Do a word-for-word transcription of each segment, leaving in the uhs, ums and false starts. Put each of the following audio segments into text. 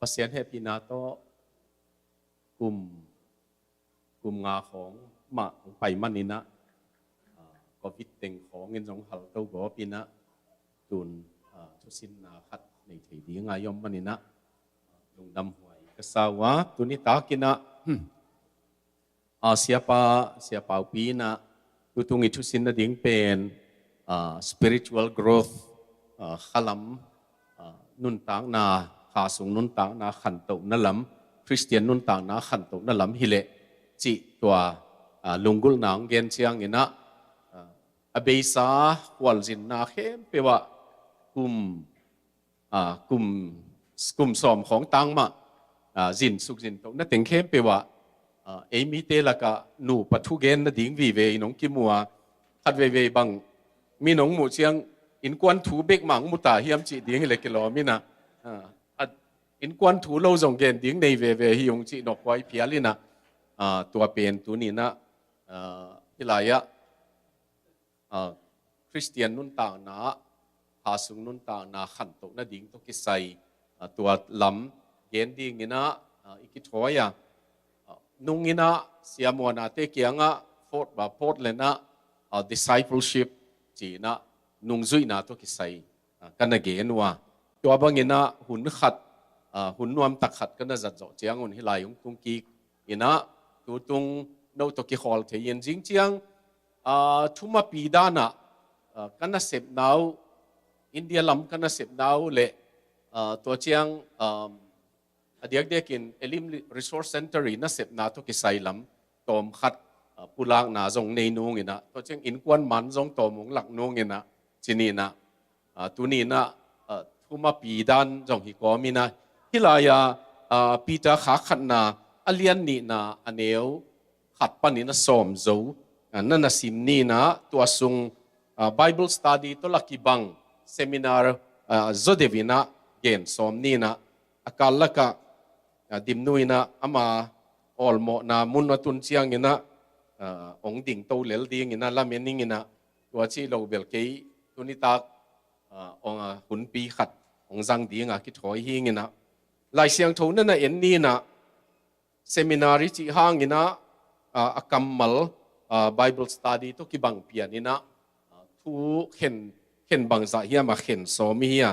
Pasian hehpihna tawh kum, kum nga khawng mah hong pai maninah, ah, covid teng khawngin zong halto gawpinah tun, ah, thusinna khat nei thei dinga i om maninah, ah, lungdam huai ka sa uh a, tuni takinah, hmm, ah, siapa, siapa upi inah tutung i thusin nading pen, ah, spiritual growth, ah, khalam, ah, nuntakna, kha sung nuntakna khantohna lam, Khristian nuntakna khantohna lam hileh cih tua, ah, lunggulhna hong gen cianginah, ah, a beisa khualzinna khempeuh ah kum, ah, kum, kum sawm khawng tang mah, ah, zinsuk zintohna teng khempeuh ah, ah, ei mite lakah nupa thugen nading vive in hong kimu a, khat veivei bang min hong muh ciang innkuan thu bek mah hong mu ta hiam cih ding hileh kilawm inah, ah, a, innkuan thu lo zong gen ding nei veve hi hong cih nawkhuai phial inah, ah, tua pen tuninah, ah, hih lai-ah, ah, Khristian nuntakna, kha sung nuntakna khantoh nading tawh kisai, ah, tua lam gen dinginah, ah, i kithawi a, ah, nunginah siamuanate kiangah Port-, ah, Portland ah, ah, discipleship cinah nungzuihna tawh kisai, ah, ka na gen uh a. Tua banginah hun khat, ah, hun nuamtak khat ka na zat zawh ciangun hih lai hong tung kik inah tutung no tawh kikhawl thei in zing ciang, ah, thumapi danah, ah, ka nasepna uh, India lam ka nasepna uh leh, ah, tua ciang, um, a diakdiakin Elim Resource Center i nasepna tawh kisai lam tawmkhat, ah, pulakna zong nei nunginah, tua ciang innkuan man zong tawm hong lak nunginah, cininah, ah, tuninah, ah, thumapi dan zong hi kawminah, hih lai-ah, ah, Peter kha khatna a lian nihna a neu khat panin a sawm zo, ah, na na sim ninah, tua sung, ah, Bible study tawh la kibang seminar, ah, zaw deuh inah gen sawm ninah, a kal lakah, ah, Dimnu inah ama awlmawhna mun a tun cianginah, ah, hong dingto lel dinginah lamen inginah, tua cih lo bel kei tunitak, ah, hong, ah, hunpi khat hong zang dinga kithawi hi inginah, Lai Siangtho na na en ninah, seminary cih hanginah, ah, a kammal, ah, Bible study tawh kibang pianinah, ah, thu khen, khen bangzah hiam a khen sawm i hi a.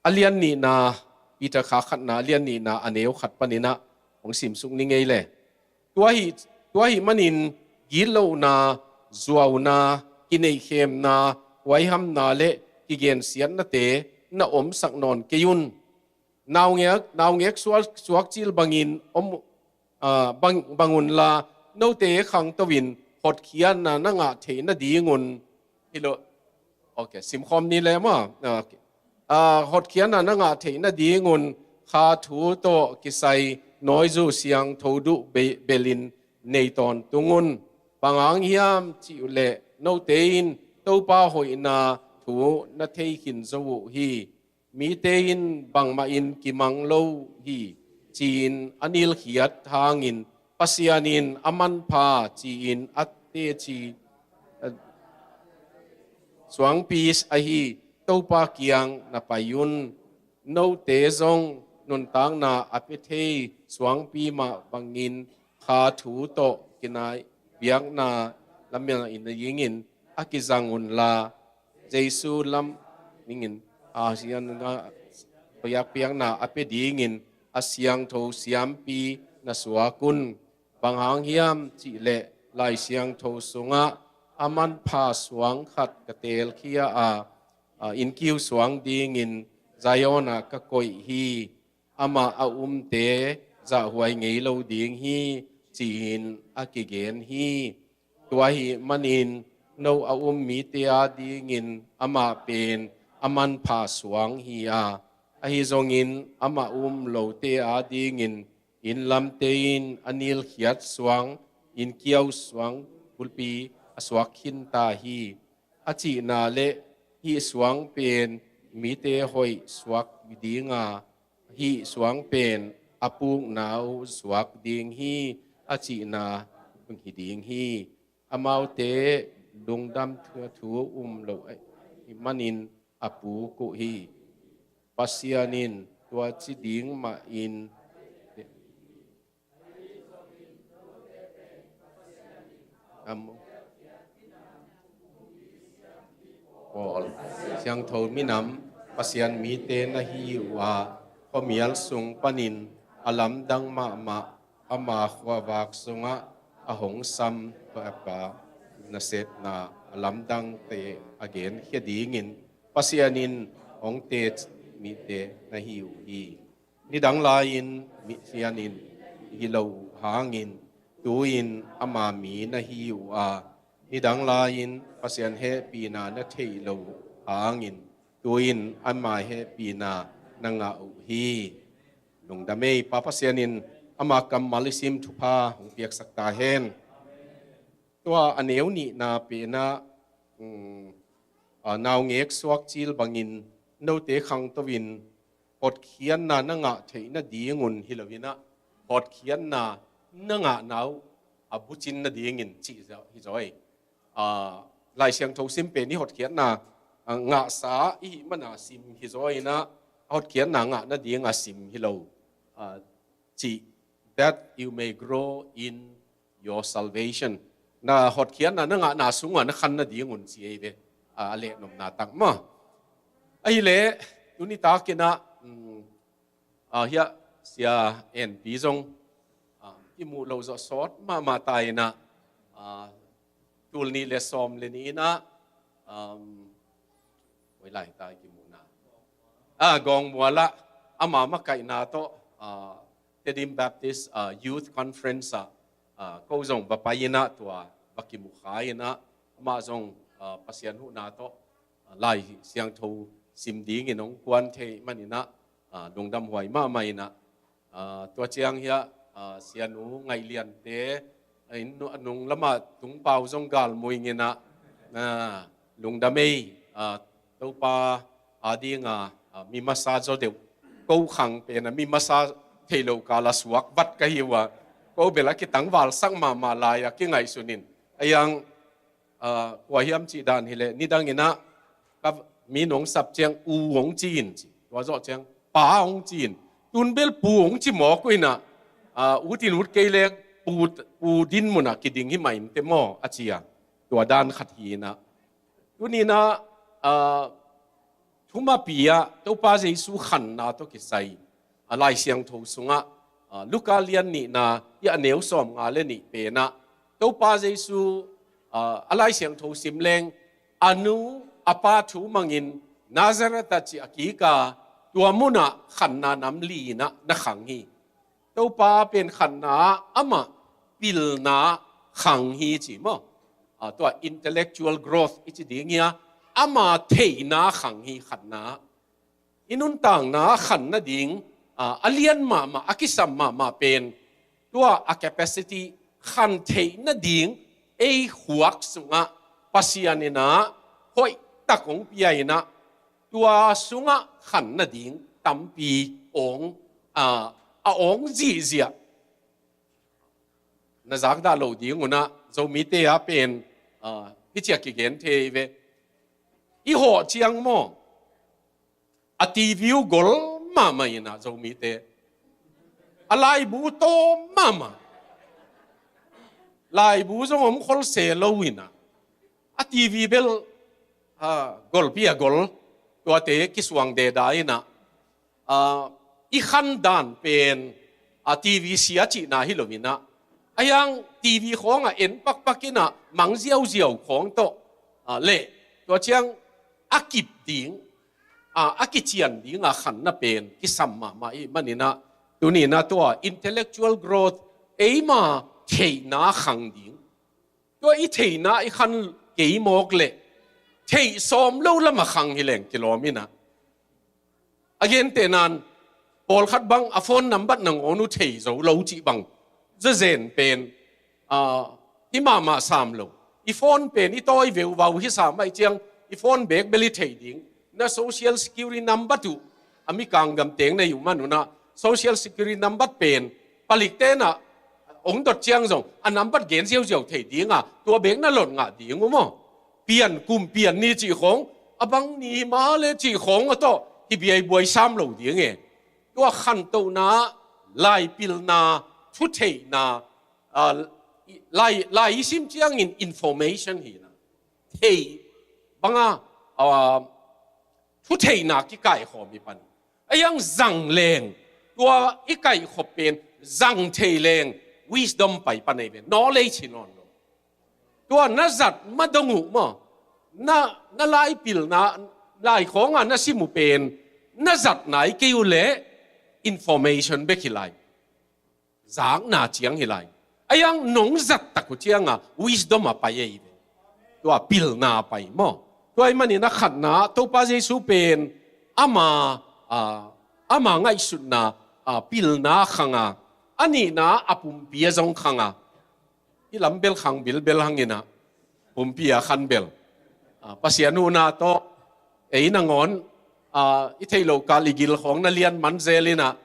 A lian nihna, Peter kha khatna a lian nihna a neu khat paninah hong simsuk ni ngei le. Tua hi, tua hi manin gitlohna, zuauna, kineihkhemna, huaihamna le kigensiatnate na omsak nawn kei un. Naungek, naungek suak, suakcil bangin om, ah, bang, bang unla, note khangto in hotkhiatna na ngah theih nadingun. Hi lo. Ok, simkhawm ni le maw. Ok. Ah, hotkhiatna na ngah theih nadingun kha thu tawh kisai nawizu siangtho duh be-, belin nei tawntung un. Bang hang hiam cih uh leh note in Topa hoihna thu na thei khin zo uh hi. Mite in bangmah in kimang lo hi, ci-in a nilkhiat hangin Pasian in a manpha ci-in a teci, eh, suangpi ahi Topa kiang na pai un. Note zong nuntakna a pia thei suangpi mah bangin kha thu tawh kinai biakna lamel in a dingin a kizang unla, Jesu lam ningin a sian nga piak, piakna a pia dingin a siangtho siampi na suak un. Bang hang hiam cih leh Lai Siangtho sungah a manpha suang khat ka teelkhia a, a innkiu suang dingin Zion ah ka koih hi. Amah a umte zahhuai ngei lo ding hi, ci-in a kigen hi. Tua ahih manin no a um mite adingin amah pen a manpha suang hi a, ahi zongin amah um lote adingin inn lamte in a nilkhiat suang, inn kiau suang bulpi a suak khin ta hi. A cihna le hih suang pen mite hoih suak dinga, hih suang pen a pukna uh suak ding hi, a cihna hi ding hi. Amaute lungdam thu, thu um lo ahih manin a puk uh hi. Pasian in tua ci ding mahin am, Paul, siangtho minam Pasian mite na hi uh a, khuamial sung panin a lamdang mahmah ama khuavak sungah a hong sam, tua ka nasepna a lamdangte a genkhia dingin Pasian in hong teci mite na hi uh hi. Nidang lai-in misianin hi lo uh hangin, tu-in ama mi na hi uh a, nidang lai-in Pasian hehpihna na theih lo uh hangin, tu-in ama hehpihna na ngah uh hi. Lungdam ei. Pa Pasian in ama kammal i sim thupha hong piaksak ta hen. Tua a neu nihna penah, um, a, naungek suak cil bangin note khangto in hotkhiatna na ngah theih nadingun hi loinah, hotkhiatna na ngahna uh a bucin nadingin cih hi zaw ei. A, Lai Siangtho sim pen i hotkhiatna, a, ngahsa i hih mana sim hi zaw inah, hotkhiatna ngah nadinga sim hi lo. A, cih, that you may grow in your salvation. Na hotkhiatna na ngahna sungah na khan nadingun ci ei ve. A, a lehnopna tak maw. Ahileh, tuni takinah, um, a, hiah Sia En Pi zong, a, kimuh loh zawh sawt mahmah ta inah, a, tul nih le sawm le nih inah, um, koi lai ta i kimuhna, a, Gawngmual ah ama makaihna tawh, a, Tedim Baptist, a, Youth Conference ah, a, ko zong va pai inah tua va kimu kha inah, amah zong, a, Pasian huhna tawh, a, Lai Siangtho sim dingin hong kuan thei maninah, a, lungdam huai mahmah inah, a, tua ciang hiah, a, Sianu Ngaih Liante, a, inn nu-, a nung lamah Tung Pau zong galmuing inah, a, lungdam ei, a, Topa a dinga, a, mi masa zaw deuh. Ko khang pen a mi masa thei lo kala suak vat ka hi uh a, ko bel a kitangvalsak mahmah lai a kingaihsun in. A yang, a, kua hiam cih dan hileh, nidang inah ka mi nong sap ciang u hong ci in ci. Tua zawh ciang pa hong ci in. Tun bel pu hong ci mawk uh inah, a, ut in ut kei leng pu, pu din munah kiding hi mah in te maw a ci a. Tua dan khat hi inah. Tuninah, a, thumapi ah Topa Jesu khanna tawh kisai, a, Lai Siangtho sungah, a, Luka lian nihna i a neu sawm nga le nih penah Topa Jesu, a, a Lai Siangtho sim leng a nu a pa thu mangin Nazareth ah ci a kika, tua munah khanna nam li inah na khang hi. Topa pen khanna ah amah pilna khang hi ci maw. A, tua intellectual growth i ci ding hia, ama theihna khang hi khanna ah. I nuntakna khan nading, a, a lian mahmah, a kisam mahmah pen tua a capacity khan theih nading ei khuak sungah Pasian inah hoih tak hong pia inah, tua sungah khan nading tampi awng, a, a awng zihziah. Na zakdah loh ding unah Zomite a pen, a, hiciah kigen thei ve. I hawh ciang maw, a T V uh gol mahmah inah Zomite, a laibu tawm mahmah. Laibu zong om khol se lo inah, a T V bel, a, golpi a gol, tuate kisuang deda inah, a, i khan dan pen, a, T V sia cihna hi lo inah, a yang T V khawngah en pakpak inah mang ziauziau khawng tawh, a, le tua ciang a kip ding, a, a kician dinga khanna pen kisam mahmah i hih maninah, tuninah tua intellectual growth, eima theihna khang ding. Tua i theihna i khan kei mawk leh theih sawm lo lama khang hi leng kilawm inah. A gentehnan, pawlkhat bang a phone nambat nangawn uh thei zo lo cih bang zazen pen, a, hi mahmah sam lo. I phone pen i tawi veuvau hi sam ahih ciang i phone bek bel i thei ding. Na social security nambat uh, a mikang gam teng na hi uh man unah social security nambat pen palik tenah hong dot ciang zong a nambat gen ziauziau thei dinga, tua bek na lot ngah ding uh maw. Pian kum pian ni cih khawng, a bang ni hi mah le cih khawng a tawh hi biaibuai sam lo ding e. Tua khantohna, laipilna, thutheihna, ah, lai, lai i sim ciangin information hi na. Thei banga, ah, thutheihna kikaikhawm i pan. A yang zang leng, tua i kaikhawm pen, zang thei leng, wisdom pai pan ei ve, knowledge hi nawn lo. Tua na zat ma dong uh maw, na, na laipilna, laikhawnga na sim uh pen, na zatna i kei uh leh, information bek hi lai. Zakna ciang hi lai. A yang nong zat tak uh cianga, wisdom a pai ei ve. Tua pilna pai maw. Tua i manin a khatna, Topa Jesu pen, ama, ah, ama ngaihsutna, ah, pilna khanga, a nihna a pumpi a zong khanga. I lam bel khang bilbel hangina, pumpi a khan bel. Ah, Pasian huhna tawh, ei nangawn, ah, i theih loh kal i gil khawng na lian man zel ina,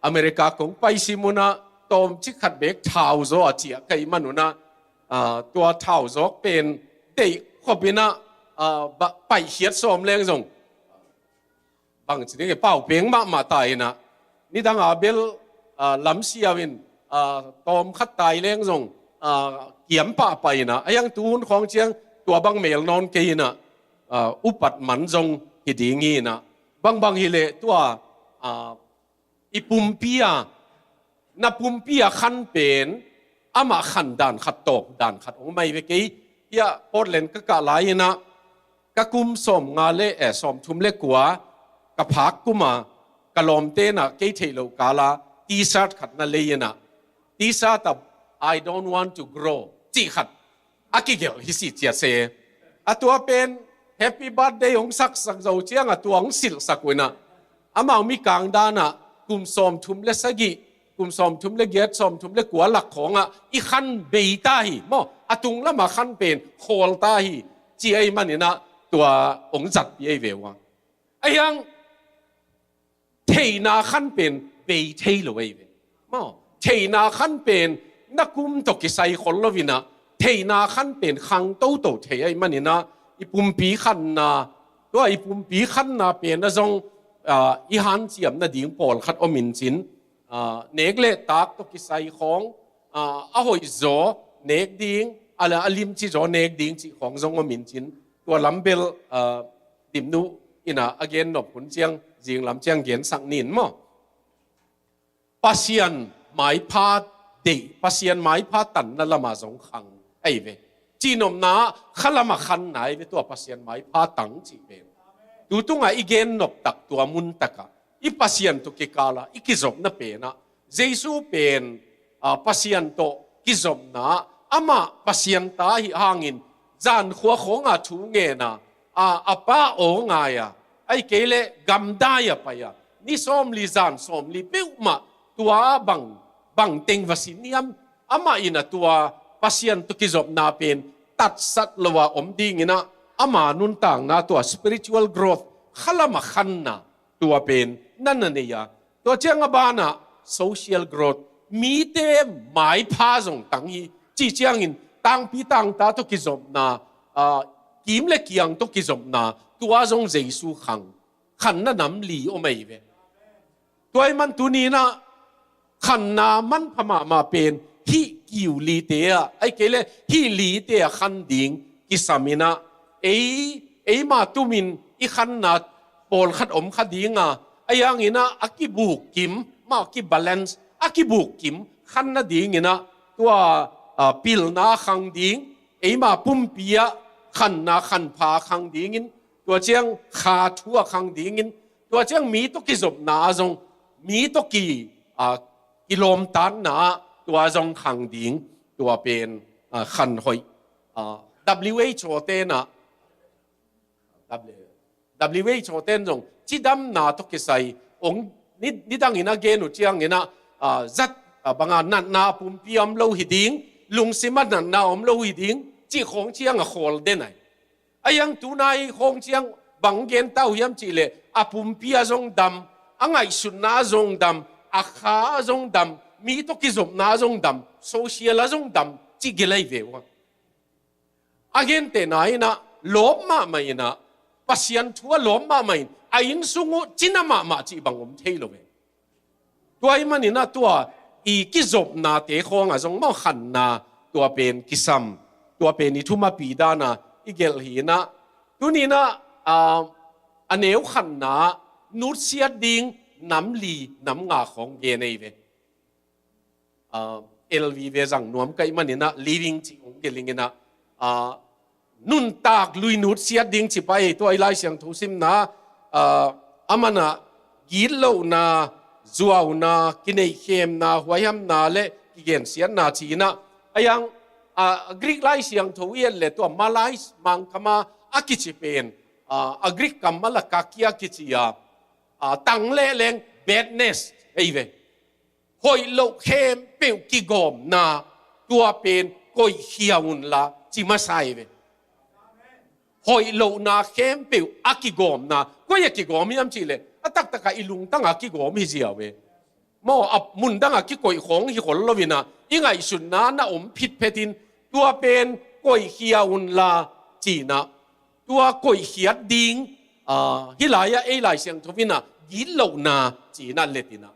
America kong pai sim una, tawmcik khat bek thau zaw a ciah ka i man una, ah, tua thau zawk pen, deih khop ina, ah, ba, paihkhiat sawm leng zong, bang ci ding e, pau peng mahmah ta ina, nidanga bel, ah, lamsiau in, ah, tawm khat tai leng zong, ah, kiam pahpah ina, a yang tu hun khawng ciang tua bang mel nawn kei ina, ah, upat man zong hi ding hi ina, bangbang hi leh tua, ah, i pumpi a, na pumpi a khan pen, amah khan dan khat tawp dan khat ong mai ve kei. Hiah Portland ka kah lai ina, ka kum sawm nga le, eh, sawm thum le kua, ka phak kuma, ka lawmte na kei theih loh kala, T-shirt khat na lei ina, T-shirt a, "I don't want to grow," cih khat a kigelh hi si cia se. A tua pen, "Happy birthday" hong saksak zo cianga tua hong silhsak uh ina, amau mikang dana, kum sawm thum le sagih, kum sawm thum le giat, sawm thum le kua lak khawnga i khan bei ta hi maw, a tung lama khan pen khawl ta hi, ci ei manina tua hong zatpi ei ve uh a. A hiang, theihna khan pen bei thei lo ei ve. Maw, theihna khan pen na kum tawh kisai khol lo ina, theihna khan pen khang toto thei ei manina, i pumpi khanna, tua i pumpi khanna pen a zong, ah, i hanciam nading pawlkhat om in cin, ah, nek le tak tawh kisai khawng, ah, a hoih zaw nek ding, a la, a limci zaw nek ding cih khawng zong om in cin, tua lam bel, ah, Dimnu ina a gen nop hun ciang, zing lam ciang gensak nin maw. Pasian maipha deih, Pasian maipha tanna lama zong khang ei ve. Cihnopna kha lama khanna ei ve tua Pasian maipha tang cih pen. Tutunga i gen nop tak tua mun taka i Pasian tawh kikala i kizopna pena, Jesu pen, ah, Pasian tawh kizopna, amah Pasian ta hi hangin, zankhua khawnga thu ngena, a, a pa aw ngaia, ahih kei leh gamdai a paia, ni sawmli zan sawmli peuhmah tua bang, bang teng va sin hiam, amah ina tua Pasian tawh kizopna pen tatsat lo a om dingina, ama nuntakna tua spiritual growth kha lama khanna tua pen na na nei a. Tua ciang a bana social growth, mite maipha zong tang hi, ci ciangin tangpi tangta tawh kizopna, ah, kim le kiang tawh kizopna, tua zong Jesu khang, khanna nam li om ei ve. Tua i man tunina khanna manpha mahmah pen hih kiu lite ah, ahih kei leh hih lite ah khan ding kisam ina, ei, eima tumin i khanna pawlkhat om kha dinga, a yangina a kibuk kim, ma kibalance, a kibuk kim khan nadingina, tua, ah, pilna khang ding, eima pumpi ah khanna khanpha khang dingin, tua ciang kha thu a khang dingin, tua ciang mi tawh kizopna a zong, mi tawh ki, ah, kilawmtatna ah tua zong khang ding, tua pen, ah, khan hoih. Ah, W H O tena, W H O ten zong cidamna tawh kisai, ong, ni, nidangin a gen uh ciangina, ah, zat, ah, banga natna pumpi om lo hi ding, lungsim a natna om lo hi ding, cih khawng cianga khawl den ai. A yang tunai khawng ciang bang gen tau hiam cih leh, a pumpi a zong dam, a ngaihsutna a zong dam, a kha a zong dam, mi tawh kizopna a zong dam, social a zong dam, cih gilai ve uh a. A gentehna ina, lawp mahmah ina, Pasian thu a lawp mahmah in, a innsung uh cina mahmah cih bang om thei lo ve. Tua ahih manin ah tua i kizopnate khawngah zong maw khanna tua pen kisam, tua pen i thumapi dan a i gelh hi in ah, tuni in ah, ah, a neu khatna nutsiat ding nam li nam nga khawng gen ei ve. Ah, L V ve zang nuam ka hih manin ah living cih hong gelh ing in ah, ah, nuntak lui nutsiat ding ci pai, tua i Lai Siangtho simna, ah, a man ah gitlohna, zuauna, kineihkhemna, huaihamna le kigensiatna ci in ah, a yang, ah, Greek Lai Siangtho i et leh tua malais Mangkam a a kici pen, ah, a Greek kammal ah kaki a kici a, ah, tang leh leng badness ei ve. Hoih loh khempeuh kigawmna, tua pen koihkhia unla ci masa ei ve. Hoih lohna khempeuh a kigawmna, koi a kigawm hiam cih leh a taktak a i lungtang a kigawm hi ziau ve. Maw, a mundang a kikoih khawng hi khol lo in ah, i ngaihsutna na om phitphet in, tua pen koihkhia unla ci in ah, tua koihkhiat ding, ah, hih lai ah ei Lai Siangtho in ah gitlohna ci in ah let in ah,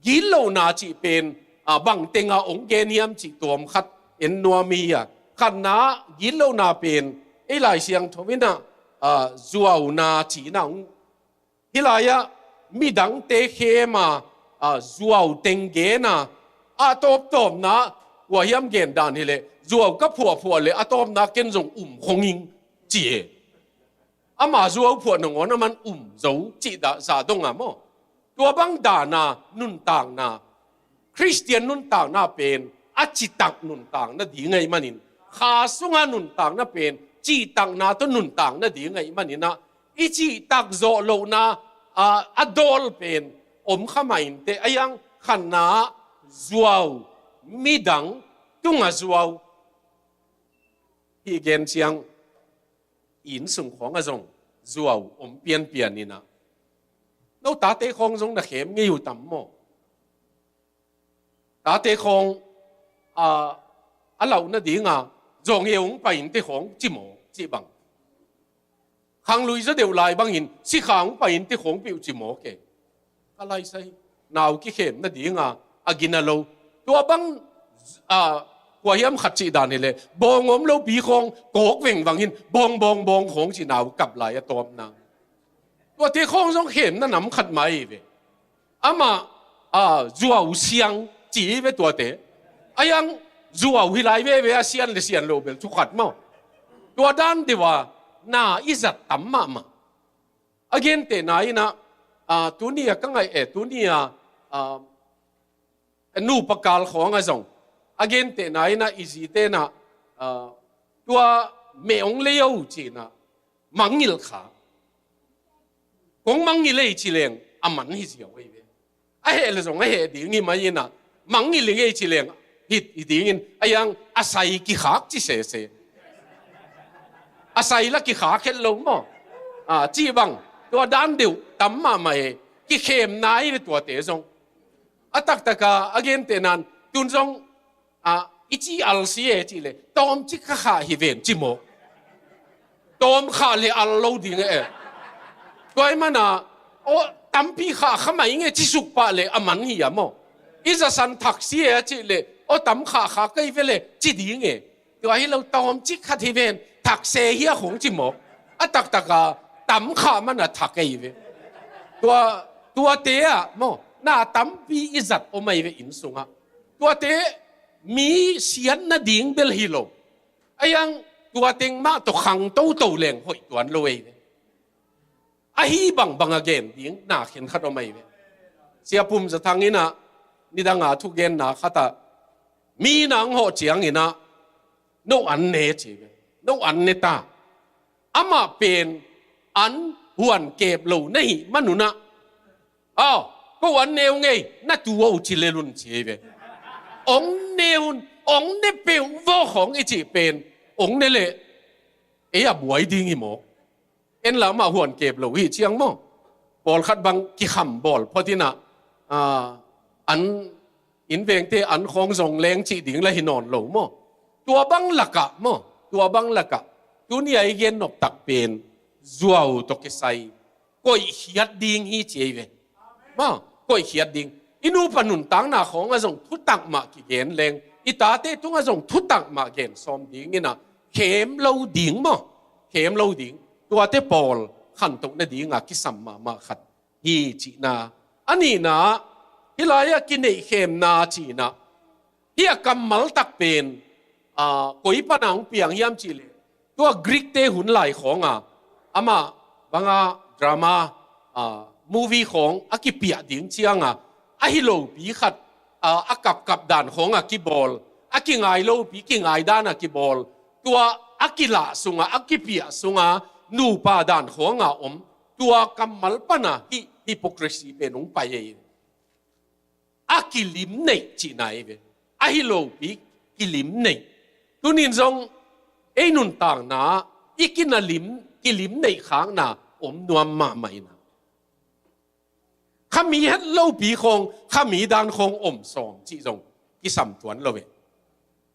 gitlohna cih pen, ah, bang teng a hong gen hiam cih tuam khat en nuam hi a. Khatna, gitlohna pen ei Lai Siangtho in ah, ah, zuauna ci in ah hong, hih lai ah midangte khem a, ah, zuau teng gen a, a tawptawpna, kua hiam gen dan hi leh, zuau ka phuahphuah leh a tawpna ken zong um khong ing ci e. Ama zuau phuah nangawn a man um zo cih dah zah dong a maw. Tua bang dan a nuntakna, Khristian nuntakna pen a citak nuntakna ding ahih manin, kha sunga nuntakna pen citakna tawh nuntakna ding ahih manin ah, i citak zawh lohna, a, a dawl pen om kha mah inteh, a yang khatna ah zuau, midang tunga zuau. Hih gen ciang, inn sung khawng ah zong zuau om pianpian in ah, no tate khawng zong na khem ngei uh tam maw? Tate khawng, a, a lauh nading a, zawng e hong pai inteh khawng ci mawk, cih bang. Khanglui zaw deuh lai bangin, sikha hong pai inteh khawng peuh ci mawk e. Ka lai sai, nau kikhem nading a, a gina lo. Tua bang, a, kua hiam khat cih dan hi leh, bawng om lopi khawng, kawk vengvang in, bawng, bawng, bawng khawng ci nau kap lai a tawpna. Tuate khawng zong khemna nam khat mah hi ve. Amah, a, zuau siang ci hi ve tuate. A yang zuau hi lai veve a, sian le sian lo bel thu khat maw. Tua dan deuh a na i zat tam mahmah. A gentehna in ah, a, tuni a ka ngaih e, tuni a, a, nupa kal khawng ah zong. A gentehna in ah i zite in ah, a, tua meh hong lei o ci in ah, mangngilh kha. Kong mangngilh ei ci leng, a man hi ziau ei ve. A heh le zong a heh ding hi mai in ah, mangngilh ing ei ci leng, hi, hi ding in, a yang a sai kikhak ci sese. A sai la kikhak het lo maw. A, cih bang, tua dan deuh tam mahmah e, kikhemna hi ve tuate zong. A taktak a, a gentehna in, tun zong, a, i ci al si e cih leh, tawmcik kha khah hi ven ci mawk. Tawm khah le al lo ding e. Tua ahih man a, aw, tampi khah kha mah ing e ci suk pah leh a man hi a maw. I zasan thak si e a cih leh, aw, tam khah kha kei ve leh ci ding e. Tua hi lo, tawmcik khat hi ven, thak se hi a khong ci mawk. A taktak a, tam khah man a thak ei ve. Tua, tuate ah maw, na tampi i zat om ei ve inn sungah. Tuate mi siat nading bel hi lo. A yang tua teng mah tawh khang toto leng hoih tuan lo ei ve. Ahi bangbang a gen ding na khenkhat om ei ve. Sia Pum Za Thang in ah, nidang a thugenna khat ah, mi nang hawh ciangin ah, no an ne ci ve. No an ne ta. Amah pen an huan kep lo na hih man un ah, aw, ko an ne un ei, na tu aw ci lel un ci ei ve. Ong ne un, ong ne peuh vawh khawng i cih pen, ong ne leh, ei a buai ding hi mawk. En la mah huan kep lo hi ciang maw. Pawlkhat bang kikham bawl phot in ah, a, an inn vengte an khawng zong leng cih ding la hi nawn lo maw. Tua bang lakah maw, tua bang lakah. Tuni a i gen noptak pen, zuau tawh kisai koihkhiat ding hi ci ei ve. Maw, koihkhiat ding. I nupa nuntakna khawngah zong thutak mah kigen leng, i tate tungah zong thutak mah gen sawm dingin ah, khem lo ding maw? Khem lo ding. Tuate pawl khantoh nadingah kisam mahmah khat hi cihna. A nihna, hih lai-ah kineihkhemna cihna. Hih a kammal tak pen, aa, koi pana hong piang hiam cihleh, tua Greek-te hun lai khawnga, amah banga drama, aa, movie khawng a kipiah ding cianga, ahi lopi khat, aa, a kapkap dan khawnga kibawl, a kingai lopi kingai dana kibawl, tua a kilah sunga, a kipiah sunga, nupa dan khawnga om, tua kammal pana hih hypocrisy pen hong pai ei. A kilim neih cihna ei ve. Ahi lopi kilim neih. Tunin zong ei nuntakna i kinalim, kilim neih khakna om nuam mahmah ina. Khami het lopi khawng, khami dan khawng om sawm cih zong kisam tuan lo ve.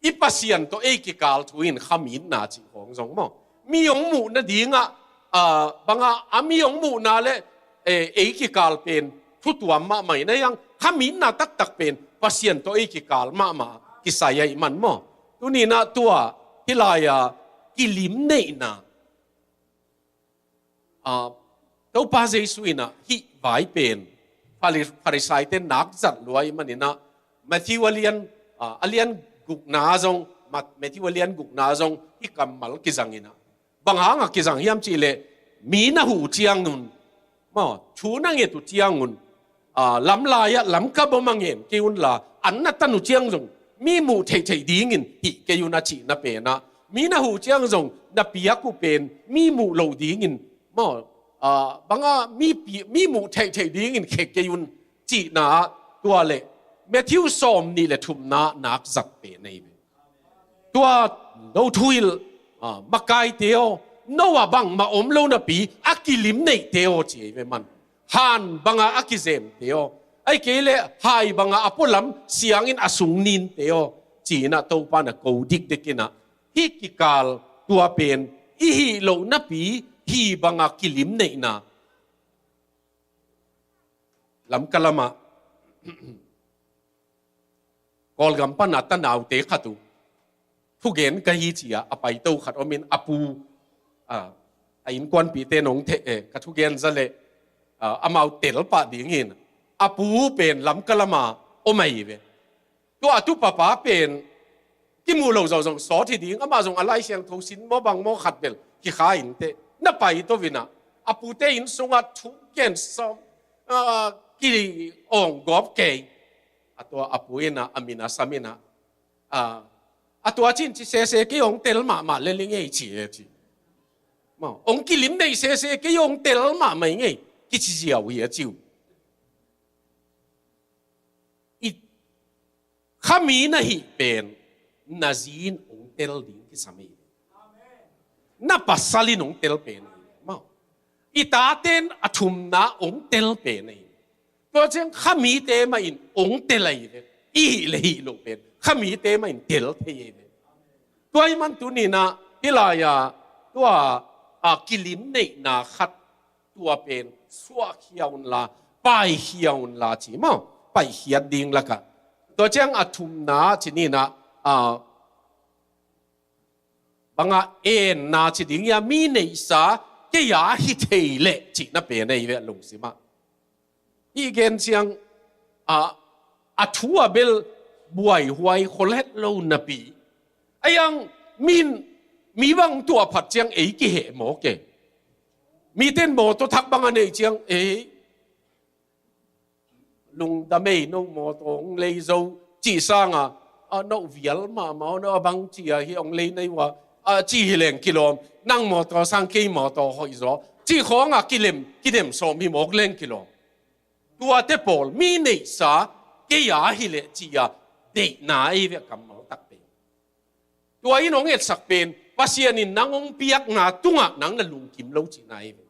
I Pasian tawh ei kikal thu in khamitna cih khawng zong maw? Mi hong muh nadingah, aa, banga a mi hong muhna le, eh, ei kikal pen thu tuam mahmah ina hiang khamitna taktak pen Pasian tawh ei kikal mahmah kisai ahi man maw? Tuninah tua hih lai-a kilim neihna. Aa, Topa Jesu inah hih vai pen Phari-, Pharisaite nak zat lua ih maninah Matthew a lian, aa, a lian gukna zong, Mat-, Matthew a lian gukna zong hih kammal kizang inah. Bang hangah kizang hiam cihleh, mi na huh ciangun, maw, thu na nget uh ciangun, aa, lamlai-ah lamkap om a ngen kei unla, an na tan uh ciang zong mi muh theihtheih dingin hih kei un a cihna penah, mi na huh ciang zong na piak uh pen mi muh loh dingin, maw, aa, banga mi pi-, mi muh theihtheih dingin khek kei un cihna ah, tua le Matthew sawm nih le thumna nak zat pen ahi ve. Tua no thuhilh, aa, makaite aw, no ah bangmah om lo napi a kilim neihte aw ci ahi ve man. Han banga a kizemte aw, ahih kei leh hai banga a pualam siangin a sung ninte aw, ci-inah Topa na ko dikdik inah, hih kikal tua pen i hih loh napi hih banga kilim neihna. Lamka lamah Kawlgam pana tanaute khat uh thugen ka hi ci-a a paito khat omin a pu, a, a innkuanpihte nong thei, eh, ka thugen za leh, a, amau tel pah dingin a pu pen Lamka lama om ahi ve. Tua a tu papa pen kimuh lo zawh zong sawt hi ding, amah zong a Lai Siangtho sin maw bang maw khat bel kikha inteh na paito inah a pute inn sungah thugen sawm, a, ki-awng gawp kei. A tua a pu inah a min a sam inah, a, a tua cin ci sese kei hong tel mahmah lel i ngei ci e ci. Maw, hong kilim neih sese kei hong tel mahmah i ngei kici ziau hi a ci uh. I khami na hih pen na zi in hong tel ding kisam hi. Na pasal in hong tel pen hi. Maw, i taten a thumna hong tel pen hi. Tua ciang khamite mah in hong tel ahi ve. I hih le hih loh pen khamite mah in tel thei ahi ve. Tua hi man tuninah hih lai-a tua, a, kilim neihna khat tua pen suahkhia unla, paikhia unla ci maw? Paikhiat ding lakah. Tua ciang a thumna ci ninah, a, banga enna ci ding hia, mi neihsa kei a hi thei leh cihna pen ahi ve a lungsimah. Hih gen ciang, a, a thu a bel buaihuai khol het lo napi. Ahi hang min, mi bang tuah phat ciang ei kiheh mawk e. Miten mawtaw thak bang a neih ciang ei lungdam ei, no mawtaw hong lei zo cih sanga, a, no vial mahmah, no a bang ci a hi hong lei nei uh a, a, ci hi leng kilawm, nang mawtaw sang kei mawtaw hoih zaw cih khawnga kilem, kidem sawm hi mawk leng kilawm. Tuate pawl mi neihsa kei a hi leh ci-a deihna ei ve kammal takte. Tua in hong etsak pen Pasian in nang hong piakna tungah nang na lungkim lo cihna ei ve.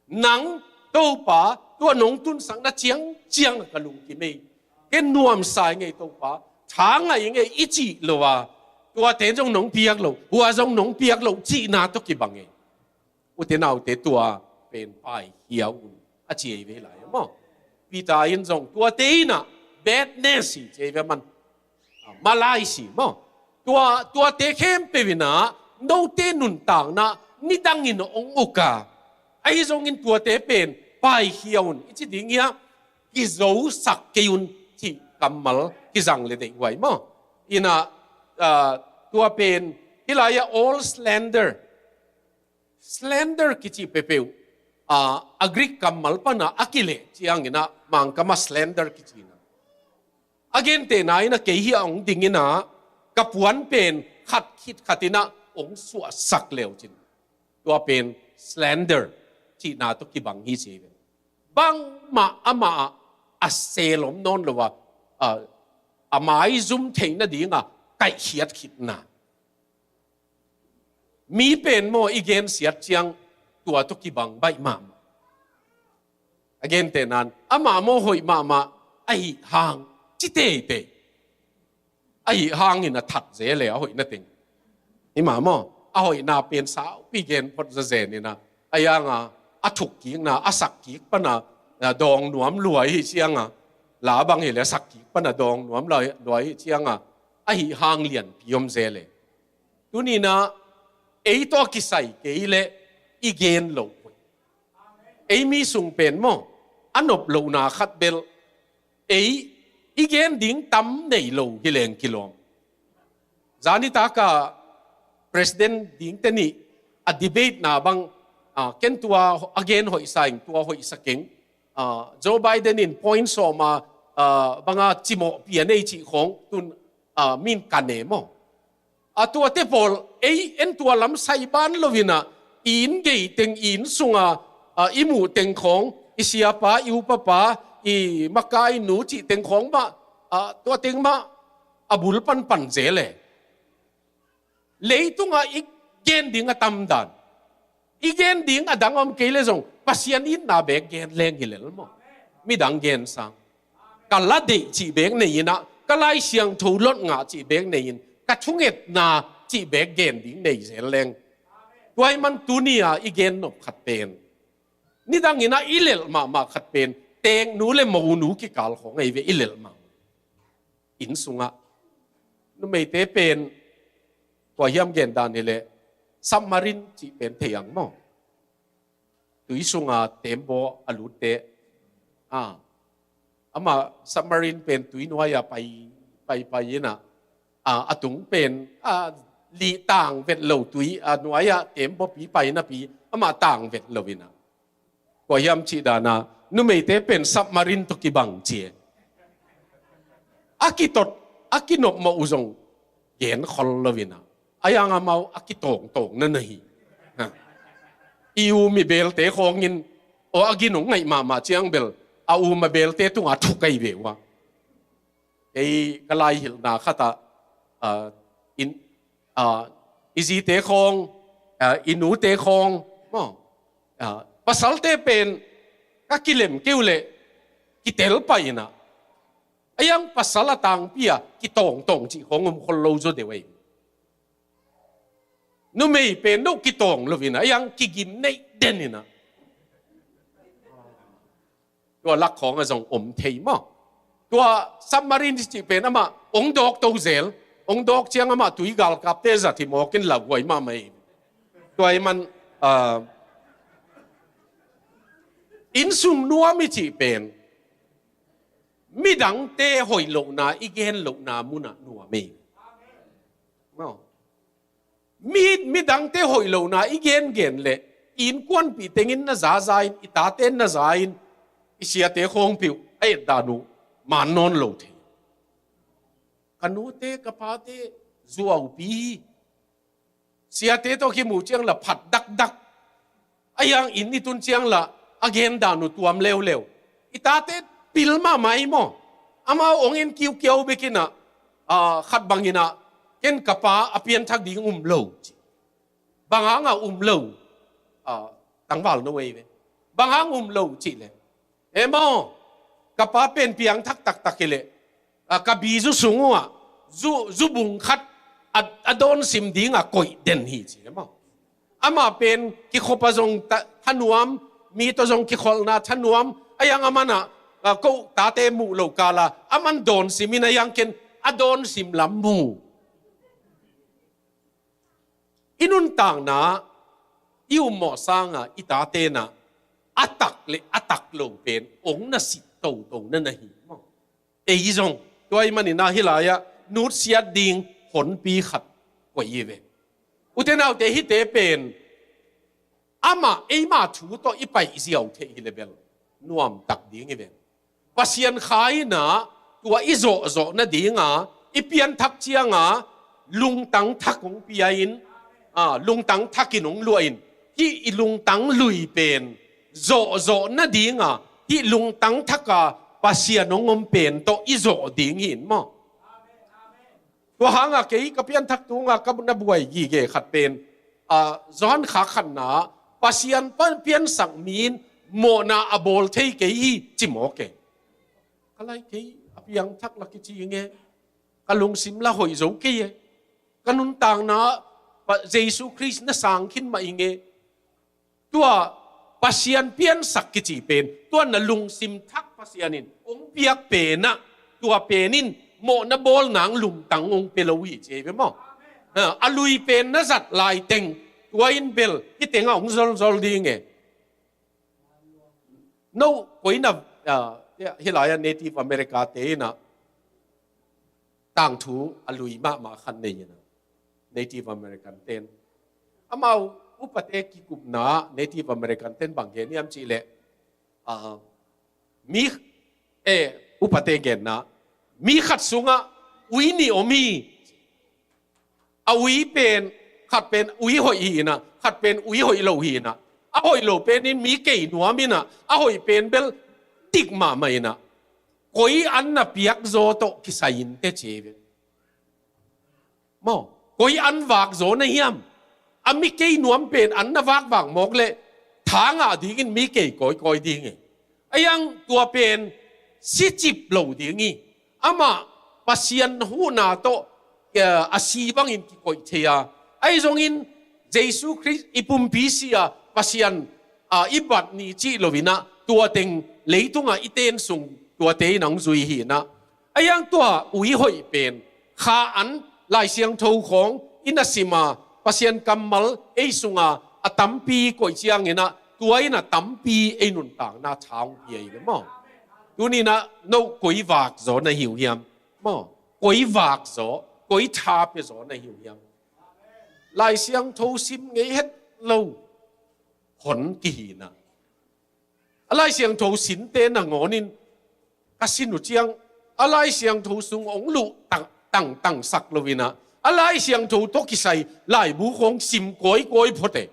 Nang Topa tua nong tunsakna ciangciang ka lungkim ei. Ken nuamsa i ngei Topa, tha ngai i ngei i cih lo a, tuate zong nong piak lo, hua zong nong piak lo cihna tawh kibang ei. Ute naute tua pen paikhia un a ci ei ve lai maw? Peter in zong tuate in ah badness hi ci ei ve, man. Malice hi maw. Tua, tuate khempeuh in ah note nuntakna nidangin hong uk a, ahi zongin tuate pen paikhia un i ci ding hi a, kizosak kei un cih kammal kizang le deihhuai maw. In ah, ah, tua pen hih lai-ah all slander, slander kici peuhpeuh, ah, a Greek kammal pan ah a kileh ciangin ah Mangkam ah slander kici in ah, a gentehna in ah kei hiah hong ding in ah ka puan pen khat khit khat in ah hong suahsak le uh cin, tua pen slander cihna tawh kibang hi ci ei ve. Bangmah amah ah a seel om nawn lo a, ah, a maizum theih nading a kaihkhiat khitna. Mi pen maw i gensiat ciang tua tawh kibang baih mahmah. A gentehna in amah maw hoih mahmah ahih hang ci teitei. Ahih hangin a that zel e, a hoihna teng. Hi mah maw, a hoihna pen saupi gen phot zazen in ah, a yang a, a thukkikna a sakkik pan ah, a dawng nuam lua ahih ciang a, la bang hi leh a sakkik pan ah dawng nuam lua, lua ahih ciang a, ahih hang lianpi om zel e. Tuni in ah ei tawh kisai kei leh i gen loh hoih. Ei mi sung pen maw, a nop lohna khat bel ei i gen ding tam nei lo hi leng kilawm. Zanitak a president dingte nih a debate na bang, ah, ken tua a gen hoihsa ing, tua hoihsa keng. Ah, Joe Biden in point sawm a, ah, bang a cimawhpi a nei cih khawng tun, ah, min kan e maw. A tuate pawl ei en tua lam sai ban lo in ah, i inn gei teng, i inn sung a, ah, i muh teng khawng, i siapa, i upapa, i makai nu cih teng khawng mah, ah, tua teng mah a bul panpan zel e. Leitung ah i gen ding a tam dan. I gen ding a dang om kei leh zong Pasian itna beek gen leng hi lel maw. Midang gen sang. Ka la deih cih beek nei in ah, ka Lai Siangtho lot ngah cih beek nei in, ka thungetna cih beek gen ding nei zel leng. Tua ahih man tuni a i gen nop khat pen, nidang in ah i lelh mahmah khat pen, teeknu le monu kikal khawng ahi ve, i lelh mahmah. Inn sungah numeite pen, kua hiam gen dan hi leh, submarine cih pen thei ang maw. Tui sunga tembaw a lutte. Ah, amah submarine pen tui nuai-ah pai, pai, pai in ah, ah, a tung pen, ah, lih tang vet lo tui, ah, nuai-ah tembaw pi pai napi, amah tang vet lo in ah. Kua hiam cih dan a, numeite pen submarine tawh kibang ci e. A kitot, a kinopmawh uh zong gen khol lo in ah. A yang amau a kitawngtawng na na hi. Ha. I u mi belte khawng in, aw a gin hong ngaih mahmah ciang bel, a u ma belte tungah thuk ahi ve uh a. Kei ka lai hilhna khat ah, ah, in, ah, i zite khawng, ah, i nute khawng, maw, ah, pasalte pen ka kilem kei uh leh kitel pah in ah. A yang pasal a tangpi a kitawngtawng cih khawng om khol lo zaw deuh ahi. Numei pen no kitawng lo in ah, a yang kigim neih den in ah. Tua lak khawng ah zong om thei maw. Tua submarine cih pen amah ong dawk to zel. Ong dawk ciang amah tui galkapte zat hi mawk in lauhuai mahmah hi. Tua ahih man, ah, inn sung nuam i cih pen midangte hoih lohna i gen lohna munah nuam hi. Maw. Mi, midangte hoih lohna i gengen leh, i innkuanpih tengin na zaza in, i tate na za in, i siate khawngpih uh a etdan uh man nawn lo thei. Ka nute, ka pate zuaupi hi. Siate tawh kimuh ciang la phat dakdak. A yang inn i tun ciang la a gendan uh tuam leuleu. I tate pil mahmah hi maw. Amau ong en kiukiau bek in ah, ah, khat bang in ah, ken ka pa a pianthak ding um lo ci. Bang hang a um lo. Ah, tangval no ei ve. Bang hang um lo cih leh, e maw, ka pa pen piangthak taktak hi leh, ah, ka bi zu sung uh ah zu, zu bung khat a, a dawn sim ding a koih den hi ci e maw. Amah pen kikhop a zong ta, thanuam, mi tawh zong kikholhna thanuam, a yang a man ah, a, ko tate muh lo kala aman dawnsim in a hiang ken a dawnsim lam mu. I nuntakna i ummawh sanga i tate na a tak le a tak lo pen ong na sit toto na na hi maw? Ei zong tua i manin a hi lai-ah nutsiat ding honpi khat koih hi ve. Ute naute hite pen amah eima thu tawh i paih ziau theih hi le bel nuam tak ding hi ve. Pasian kha in a tua i zawhzawh nadinga i pianthak cianga lungtang thak hong pia in, a, lungtang thakin hong luah in, hih i lungtang lui pen zawhzawh nadinga hih lungtang thaka Pasian hong om pen tawh i zawh ding hi in maw? Tua hanga kei ka pianthak tunga ka na buai gige khat pen, a, Johan kha khatna Pasian pan piansak mi in mawhna a bawl thei kei hi ci mawk e. Ka lai kei a piangthak la kici nge, ka lungsim la hoih zo kei e, ka nuntakna pa Jesu Khrist na sang khin mah i nge. Tua Pasian piansak kici pen tua na lungsim thak Pasian in hong piak penah tua pen in mawhna bawl nang lungtang hong pia lo hi ci hi ve maw? A, a lui pen na zat laiteng tua in bel hih tengah hong zolzol ding e. No koi na, a, hih lai-ah Native America te in a tangthu a lui mahmah khat nei in a, Native American ten amau upate kikupna Native American ten bang gen hiam cih leh, a, mi, e, upate genna mi khat sungah ui nih om hi. A ui pen, khat pen ui hoih hi in a, khat pen ui hoih lo hi in a, a hoih lo pen in mi kei nuam in a, a hoih pen bel dik mahmah in a, koi an na piak zaw tawh kisai in teh ci hi ve. Maw, koi an vak zaw na hiam? A mi kei nuam pen an na vakvak mawk leh tha ngah dingin mi kei kawikawi ding hi. A hiang tua pen sicip lo ding hi. Amah Pasian huhna tawh, eh, a si bangin kikoih thei a, ahi zongin Jesu Khrist i pumpi si a Pasian, ah, i bat ni cih lo in a tua teng leitungah i ten sung tuate in a hong zui hi in a. A hiang tua ui hoih pen kha an Lai Siangtho khawng i na sim a Pasian kammal ei sunga a tampi koih ciangin a tua in a tampi ei nuntakna tha hong pia hi ve maw? Tuni in a no koi vak zaw na hi uh hiam? Maw, koi vak zaw, koi tha pia zaw na hi uh hiam? Lai Siangtho sim ngei het lo hon kihi in a, a Lai Siangtho sinte nangawn in ka sin uh ciang a Lai Siangtho sung hong luh tang, tang, tangsak lo in a, a Lai Siangtho tawh kisai laibu khawng sim kawikawi phot e.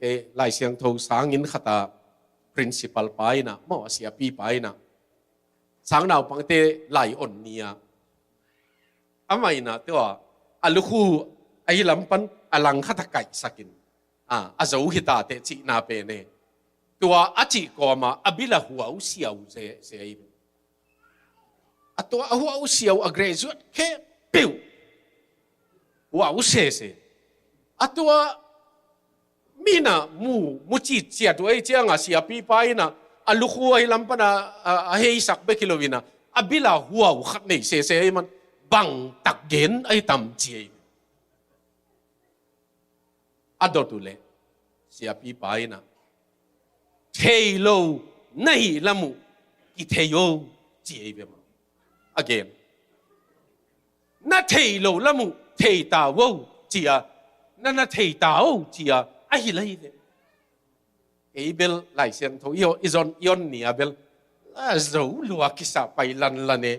Kei Lai Siangtho sanginn khat a principal pa in a, maw, a siapi pa in a, sang naupangte lai on ni a, amah in a tua a lukhu ahi lam pan a langkhat a kaihsak in, a, a zo hi ta teh cihna pen e. Tua a cih kawma a bil a huau siau se, se ahi. A tua a huau siau a graduate khempeuh huau sese. A tua mi in a mu, mu citciat uh ahi cianga siapipa in a, a lukhu ahi lam pan a, a, a heisak bek hi lo in a, a bil a huau khat nei sese ahi man, bang tak gen ahi tam ci ahi. A dot uh leh siapipa in a, thei lo na hih lam uh kithei o ci ahi ve maw? A gen, na thei lo lam uh thei ta o ci a, na na thei ta o ci a, a hilh ahi ve. Kei bel Lai Siangtho i on, i zon, i on ni a bel a zo lua kisa pai lanlan e.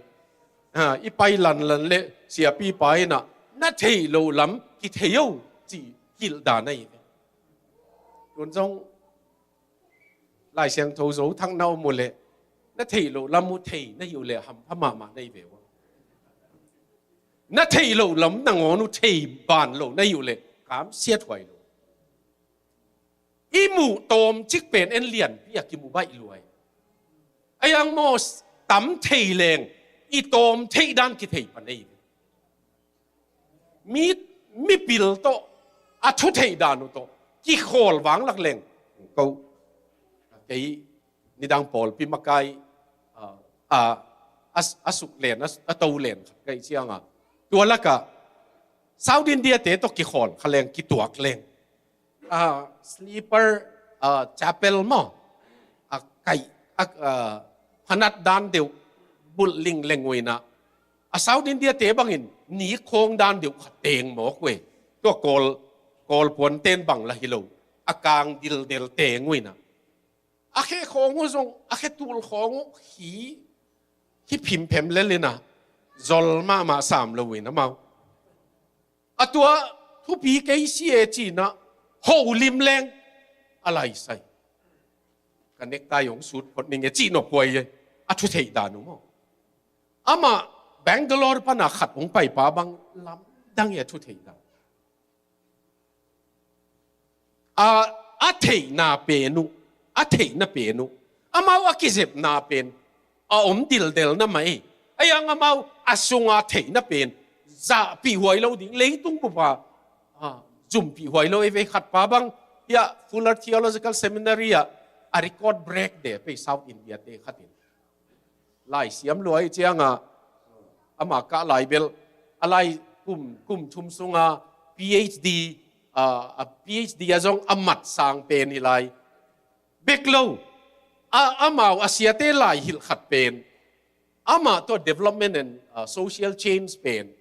Ha, i pai lanlan leh siapipa in a, na thei lo lam kithei o ci hilh dan ahi ve. Tun zong Lai Siangtho zo thak na om uh leh, na thei lo lam uh thei na hi uh leh hampha mahmah na hi ve ua. Na thei lo lam nangawn uh thei ban lo na hi uh leh kamsiat huai lo. I muh tawmcik pen en lianpi a kimu baih lua hi. A hiang maw, tam thei leng i tawm theih dan kithei pan ahi ve. Mi, mipil tawh a thu theih dan uh tawh kikhawl vanglak leng ko, kei nidang pawlpi makai, ah, ah, a, a suk len, a, a to len khat ka hih ciangah, tua lakah South India te tawh kikhawl kha leng, kituak leng, ah, sleeper, ah, chapel maw, a kaih, a, ah, phanat dan deuh bulh lingleng uh inah, a South India te bangin ni khawng dan deuh khat teng mawk uh e. Tua Kawl, Kawl puanten bang lah hi lo, a kang dildel teng uh inah, a khe khawng uh zong, a khe tul khawng uh hi, hi phimphem lel inah, zol mahmah sam lo uh inah amau. A tua thupi kei si e ci inah, holim leng a laisai. Ka nektai hong sut phot ning e cih nop huai e, a thutheih dan uh maw. Amah Bangalore pana khat hong paipa bang lamdang e a thutheih dan. A, a theihna pen uh, a theihna pen uh, amau a kizepna pen a om dildel na mah e. A iang amau a sunga theihna pen zahpih huai lo ding, leitung bupa, ah, zumpih huai lo e ve. Khatpa bang hiah Fuller Theological Seminary ah a record break de pei South India te khatin. Lai siam lua ih ciangah, ama kah lai bel, a lai kum, kum thum sunga P H D, ah, a P H D a zong a mat sang pen hi lai. Bek lo, a, amau a siate lai hilh khat pen, amah tawh development and, ah, social change pen,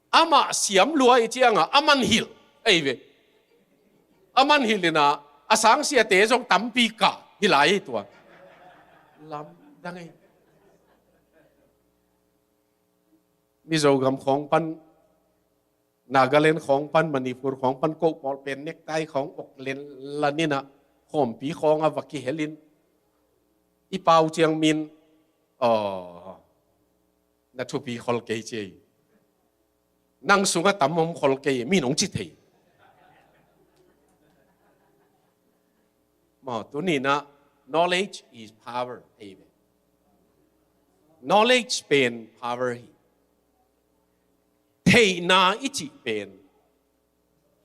amah siam lua ih ciangah a man hilh ei ve. A man hilh inah a sangsiate zong tampi kah hi lai ei tua. Lamdang ei. Mizo gam khawng pan, Nagaland khawng pan, Manipur khawng pan, koh pawlpen nektai khawng ok lenlan inah, khawmpi khawngah va kihelin, i pau ciang min, aw, na thupi khol kei ci ei. Nang sungah tam om khol kei, min hong ci thei. Maw, tuni inah, knowledge is power, ei ve. Knowledge pen power hi. Theihna i cih pen,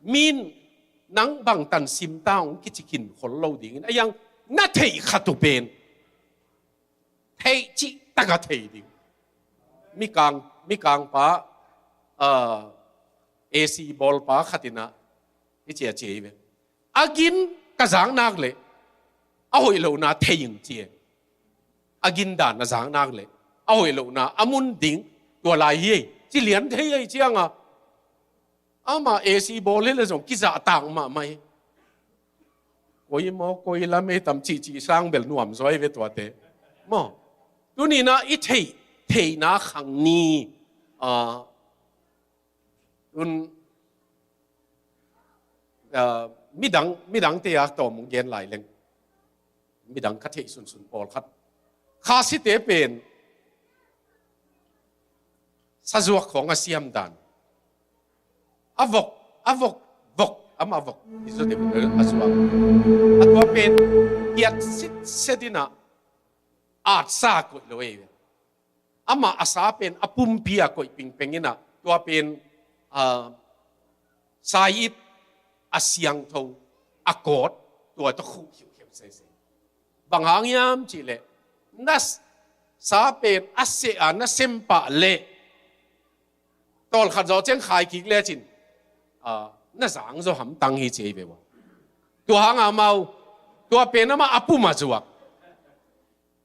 min nang bangtan simta hong kici khin khol lo dingin, a iang na theih khat uh pen theih cih takah thei ding. Mikang, mikangpa, ah, A C bawlpa khat inah hi cia ci ei ve. A gin ka zak nak leh a hoih lohna thei ing ci e. A gin dan a zak nak leh a hoih lohna a mun ding tua lai hi ei ci lian thei ei ciangah, amah A C bawl hi leh zong kizahtak mahmah hi. Koi maw, koi lam ei tam cihcih sang bel nuam zaw ei ve tuate. Maw, tuni inah i theih, theihna khang ni, ah, tun, ah, midang, midangte a tawm hong gen lai leng. Midang ka theih sunsun pawlkhat, Khasite pen sazuak khawng a siam dan, a vok, a vok, vok, amah vok i zaw deuh a zuak. A tua pen kiat sitset inah, atsa koih lo ei ve. Amah a sa pen a pumpi a koih pingpeng inah, tua pen, ah, sai-it a siangtho a kawt, tua tawh khuh khiuhkhiuh sese. Bang hang hiam cih leh, na s-, sa pen a seh a na sem pah leh, tawlkhat zawh ciang khai kik lecin, ah, na zang zaw hamtang hi ci ei ve ua. Tua hangah amau, tua pen amah a pum a zuak.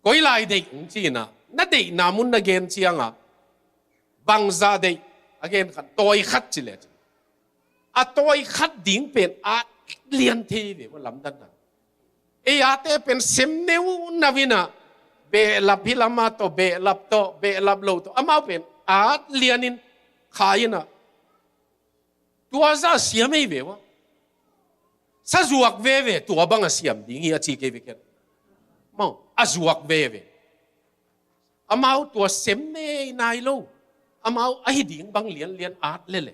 Koi lai deih hong ci inah, na deihna mun na gen ciangah, bangzah deih a gen khat, tawi khat ci lecin, a tawi khat ding pen at lian thei ve ua lamdandan. Ei ate pen sem neu nau inah, behlap hi lamah tawh, behlap tawh, behlap lo tawh, amau pen at lianin khai inah, tua zah siam ei ve ua. Sazuak veve tua bang a siam ding hi a ci kei ve ken. Maw, a zuak veve. Amau tua sem nei nai lo. Amau ahi ding bang lianlian at lele.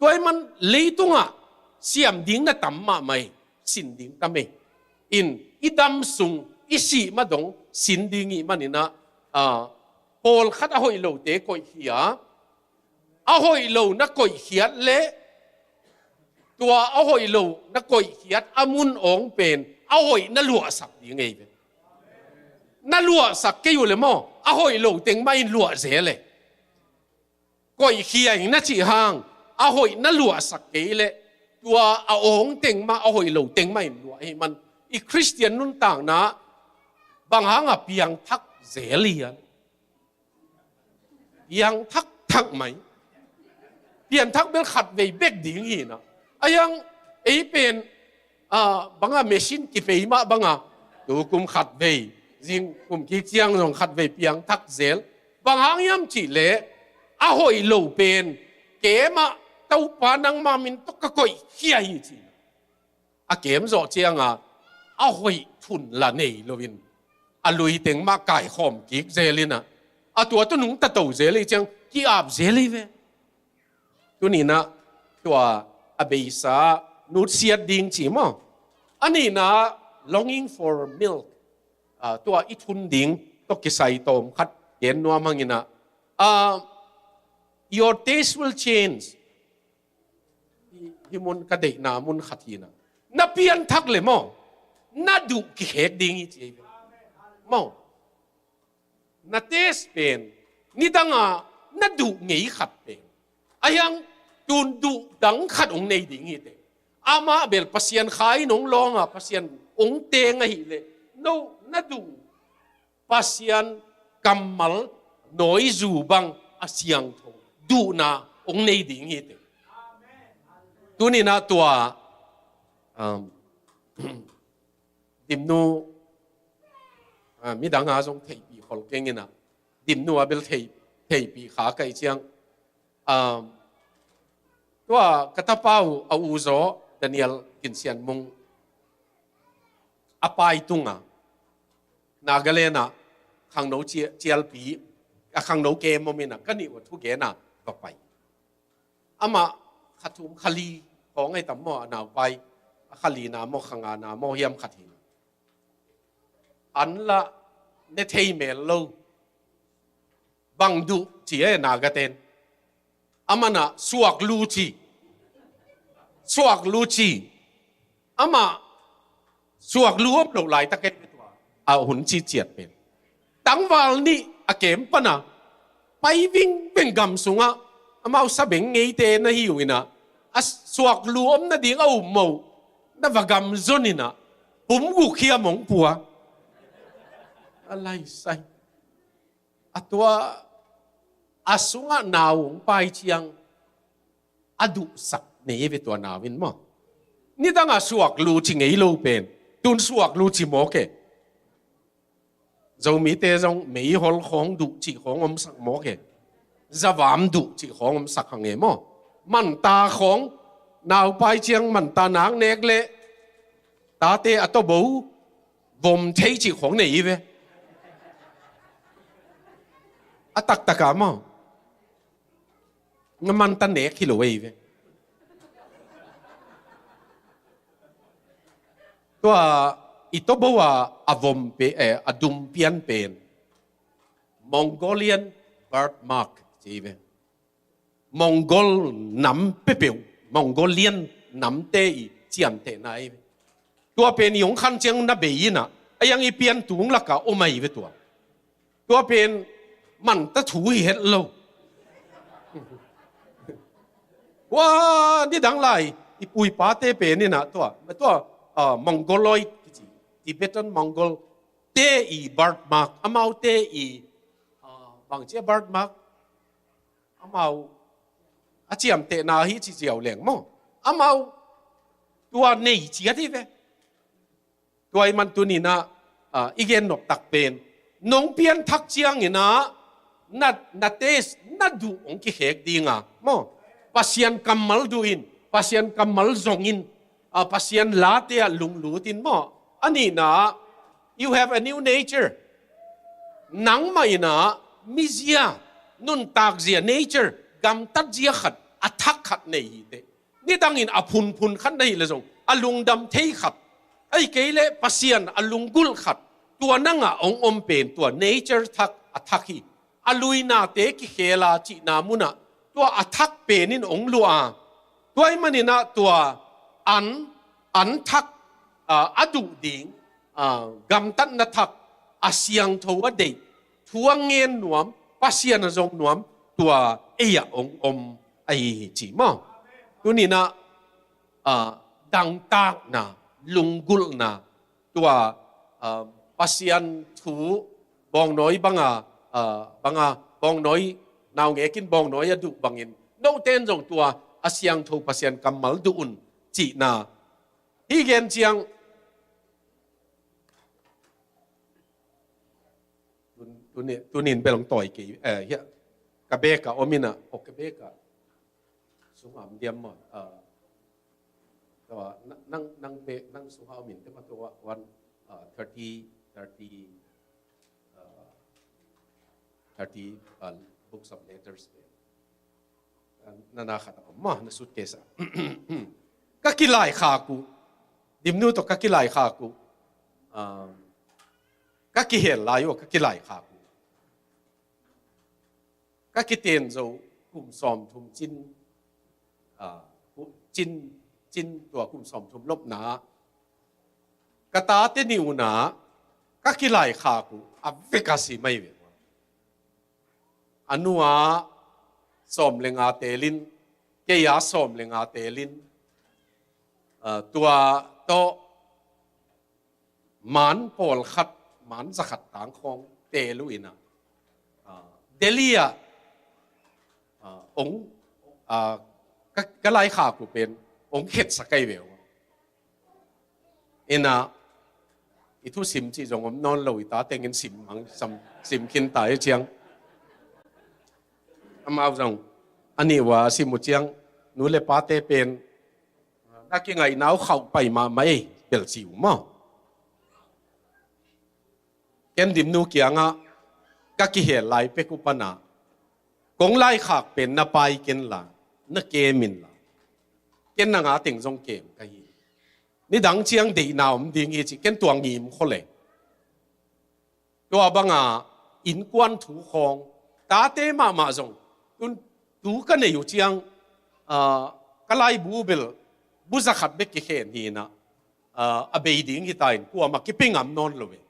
Tua ahih man leitungah siam ding na tam mahmah hi, sin ding tam ei. In, i dam sung, i sih ma dong sin ding ih man inah, ah, pawlkhat a hoih lote koihkhia, a hoih lo na koihkhiat leh, tua a hoih lo na koihkhiat a mun awng pen a hoih na luahsak ding ei ve. na luahsak kei uh le maw, a hoih lo teng mah in luah zel e. Koihkhia ing na cih hang, a hoih na luahsak kei leh, tua a awng teng mah, a hoih lo teng mah in luah ahih man, i Khristian nuntakna bang hanga piangthak zel hiam? Piangthak thak mai. Piangthak bel khatvei bek ding hi na. A hiang, ei pen, ah, banga machine kipei mah banga, tu kum khatvei, zing kum kik ciang zong khatvei piangthak zel. Bang hang hiam cih leh, a hoih lo pen, keimah Topa nangma min tawh ka koihkhia hi ci. A kem zawh cianga, a hoih thun la nei loin, a lui teng mah kaikhawm kik zel in a, a tua tawh nungta to zel hi ciang, ki-ap zel hi ve. Tuni-in ah tua a beisa nutsiat ding ci maw? A nihna longing for milk, ah, tua i thun ding tawh kisai tawm khat gen nuam hang in ah, ah, your taste will change. Hi, hi mun ka deihna mun khat hi na. Na pianthak le maw, na duh kikhek ding hi ci ei ve. Maw? Na taste pen, nidanga na duh ngei khat pen, a hiang tun duh dang khat hong nei ding hi teh. Amah bel Pasian kha in hong lawnga, Pasian hong teng ahih leh, no, na duh Pasian kammal nawizu bang a siangtho duhna hong nei ding hi teh. Tuni-in ah tua, um, Dimnu, ah, midang a zong theihpih khol keng in ah, Dimnu a bel thei, theihpih kha ka hih ciang, ah, tua ka tapa uh a u zaw Daniel Gin Sian Mung a pai tunga, Nagaland ah khangno cia-, cialpi, a khangno kem om in ah, ka nih uh a thugen a va pai. Amah kha thum kha li khawng ahi tam maw, a naupai, a kha lina maw, kha ngana maw hiam khat hi. An lah ne thei mel lo. Bang duh ci e Naga ten. Amah na suak lu ci. Suak lu ci. Amah suak lu om lo laitak e tua, a hun ciciat pen. Tangval nih a kem pana pai vingveng gam sungah, amau sabeng ngeite na hi uh in ah, a suak lu om nading a um maw, na va gam zon in ah, pum guk hiam hong pua. A laisai. A tua, a sungah nau hong pai ciang, a duhsak nei ve tua nau in maw. Nidanga suak lu ci ngei lo pen, tun suak lu ci mawk e. Zomite zong meihol khawng duh cih khawng omsak mawk e. Zavam duh cih khawng omsak hang e maw. Manta khawng, naupai ciang manta nak nek leh, tate a tawbo, vom thei cih khawng nei hi ve. A taktak a maw. Nga manta nek hi lo ei ve. Tua i tawbo a, a vom pen, eh, a dum pian pen Mongolian birthmark ci ve. Mongol nam peuhpeuh, Mongolian namte i ciamtehna hi ve. Tua pen i hong khan ciang na bei in ah, a hiang i pian tung lakah om ahi ve tua. Tua pen manta thu hi het lo. Ua, nidang lai i pu i pate pen in ah tua, tua, ah, Mongoloid kici, Tibetan Mongol te i birthmark, amaute i, ah, bangci a birthmark, amau a ciamtehna hi ci ziau leng maw. Amau tua nei ciat hi ve. Tua ahih man tuni-in ah, ah, i gen noptak pen, nong pianthak ciangin ah, na, na taste, na duh hong kikhek ding a maw. Pasian kammal duh in, Pasian kammal zong in, ah, Pasian late ah lunglut in maw. A nihna, you have a new nature. Nangmah in ah mizia, nuntakzia, nature, gamtatzia khat, a thak khat nei hi teh. Nidangin a phunphun khat na hih leh zong, a lungdam thei khat, ahih kei leh Pasian a lunggulh khat, tua nangah hong om pen tua nature thak a thak hi. A luinate kikhel a cihna munah tua a thak pen in hong luah a, tua ahih manin ah tua an, an thak, ah, a duh ding, ah, gamtatna thak, a siangtho a deih, thu a ngen nuam, Pasian a zong nuam, tua ei-ah hong om ahi hi ci maw. Tuninah ah, dangtakna, lunggulhna, tua ah, Pasian thu bawngnawi banga ah, banga bawngnawi, naungek in bawngnawi a duh bangin note in zong tua a siangtho Pasian kammal duh un cihna. Hih gen ciang tun, tuni, tunin bel hong tawi kei, eh, hiah ka bek ah om inah, oh, ka bek ah sungah om diam maw? Ah, tua, na-, nang, nang bek, nang sungah om in te maw, tua one, ah, thirty, thirty, ah, thirty, ah, books of letters pen. Ah, na na khat a om maw, na suitcase ah. Ka kilaikhak uh, Dimnu tawh ka kilaikhak uh, ah, ka kihel lai uh, ka kilaikhak uh. Ka kiten zo kum sawmthum cin, ah, cin, cin tua kum sawmthum lopna ah ka tate nih unah ka kilaikhak uh a vek a sim ahi ve. A nu-ah sawm le nga telin, kei-ah sawm le nga telin, ah, tua tawh man pawlkhat, man zakhat tangkhawng tel uh inah, ah, Delhi ah, ah, hong, ah, ka, ka laikhak uh pen hong khetsak ahi ve uh. Inah i thusim cih zong om nawn lo, i ta tengin sim mang, sam, sim khin ta hi ciang. Amau zong a nih ua a sim uh ciang, nu le pate pen na kingaihna uh khauh pai mahmah ei, bel ci uh maw. Ken Dimnu kiangah ka kihel lai pek uh panah, kong laikhak pen na pai ken la, na kem in la, ken nang a teng zong kem ka hi. Nidang ciang deihna om ding hi ci, ken tua ngim khol e. Tua banga innkuan thu khawng, tate mahmah zong, tun tu ka neih uh ciang, ah, ka laibu bel bu zakhat bek kikhen hi inah, ah, a bei ding hi ta in, kuamah kipia ngam nawn lo ve.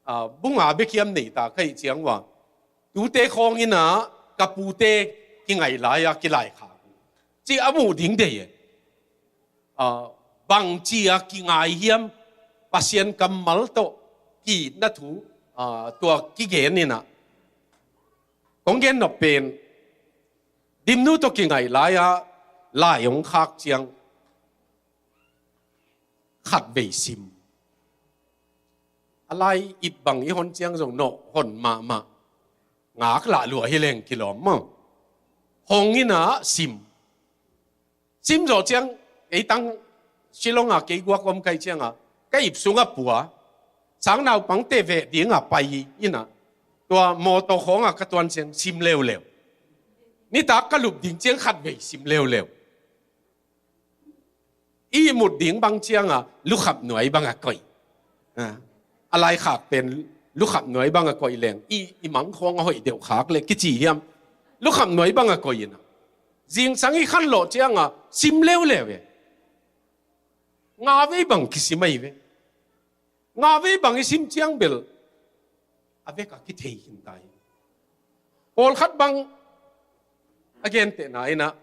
Ah, bu nga bek hiam nei ta ka hih ciang ua, tute khawng inah ka pute kingaih lai-a kilaikhak uh ci a muh ding deih e. Ah, bangci-a kingai hiam, Pasian kammal tawh ki-itna thu, ah, tua kigen inah. Kong gen nop pen, Dimnu tawh kingaih lai-a lai hong khak ciang khatvei sim. A lai-ip bang i hon ciang zong nawh hon mahmah. Ngak lah lua hi leng kilawm maw. Hong inah sim. Sim zawh ciang, kei tang Shillong ah kei guak om ka hih ciangah, ka ip sungah pua, sang naupangte veh dingah pai inah, tua mawtaw khawngah ka tuan ciang sim leuleu. Nitak ka lup ding ciang khatvei sim leuleu. I mut ding bang ciangah lukhap nuai bangah koih. Ah, a laikhak pen lukhap nuai bangah koih leng i, i mangkhawng a hoih deuh khak le kici hiam? Lukhap nuai bangah koih inah, zingsang i khanlawh ciangah sim leuleu e. Nga vei bang kisim ahi ve. Nga vei bang i sim ciang bel a vek a kithei khin ta hi. Pawlkhat bang a gentehna inah,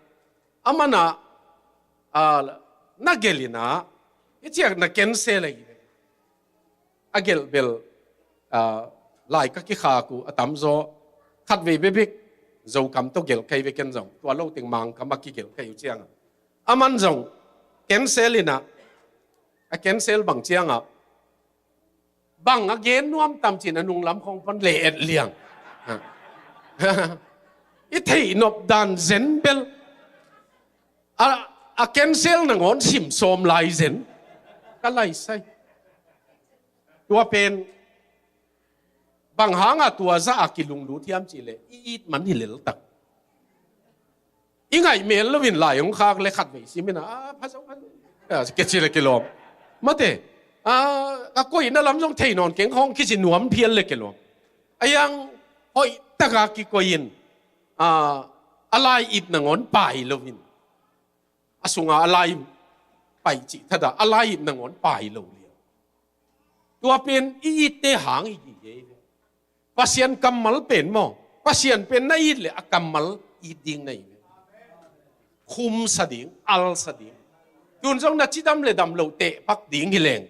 a manah, ah, na gelh inah, i ciak na cancel ahi ve. A gelh bel, ah, lai ka kikhak uh a tamzaw, khatvei bekbek Zokam tawh gelh ka hi ve ken zong, tua lo teng Mangkam a kigelh ka hi uh ciangah, a man zong cancel inah, a cancel bang ciangah, bang a gen nuam tam ci-in a nunglam khawng pan le et liang. I theih nop dan zen bel a, a cancel nangawn sim sawm lai zen. Ka laisai. Tua pen bang hangah tua zah a kilunglut hiam cihleh i it man hi leltak. I ngaih mel loin lai hong khak le khatvei sim inah, ah, pha zo, pha zo, ah, kici le kilawm. Mate, ah, a koihna lam zong thei nawn keng khawng kici nuam phial le kilawm. A hiang hoih taka kikoih in, ah, a lai-ip nangawn pai loin, a sunga a lai paih cih thadah a lai-ip nangawn pai lo liang. Tua pen i itte hang i gige hi ve. Pasian kammal pen maw, Pasian pen na it le a kammal it ding na hi ve. Khumsa ding, alsa ding. Tun zong na cidam le dam loh tehpak ding hi leng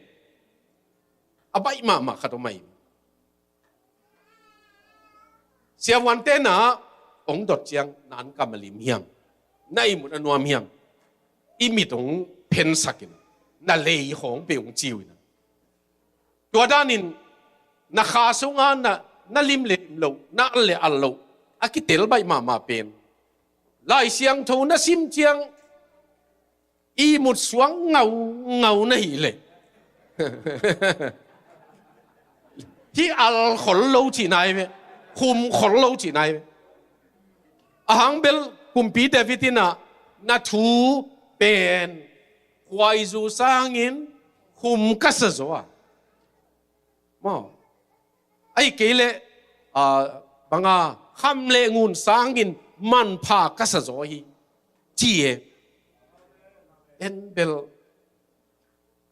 a baih mahmah khat om ahi. Siavuante na hong dot ciang na ankam a lim hiam, na ihmut a nuam hiam, i mit hong phensakin na lei hong pe hong ciu ina. Tua danin na kha sunga na, na lim le lim loh, na al le al loh a kitel baih mahmah pen Lai Siangtho na sim ciang ihmut suang ngaungau na hi le hi al khol lo cihna hi ve, khum khol lo cihna hi ve. Ahang bel kumpi David ina na thu pen khuaizu sangin khum ka sa zaw a. Maw, ahi kei le, ah, banga kham le ngun sangin manpha ka sa zaw hi ci e. En bel,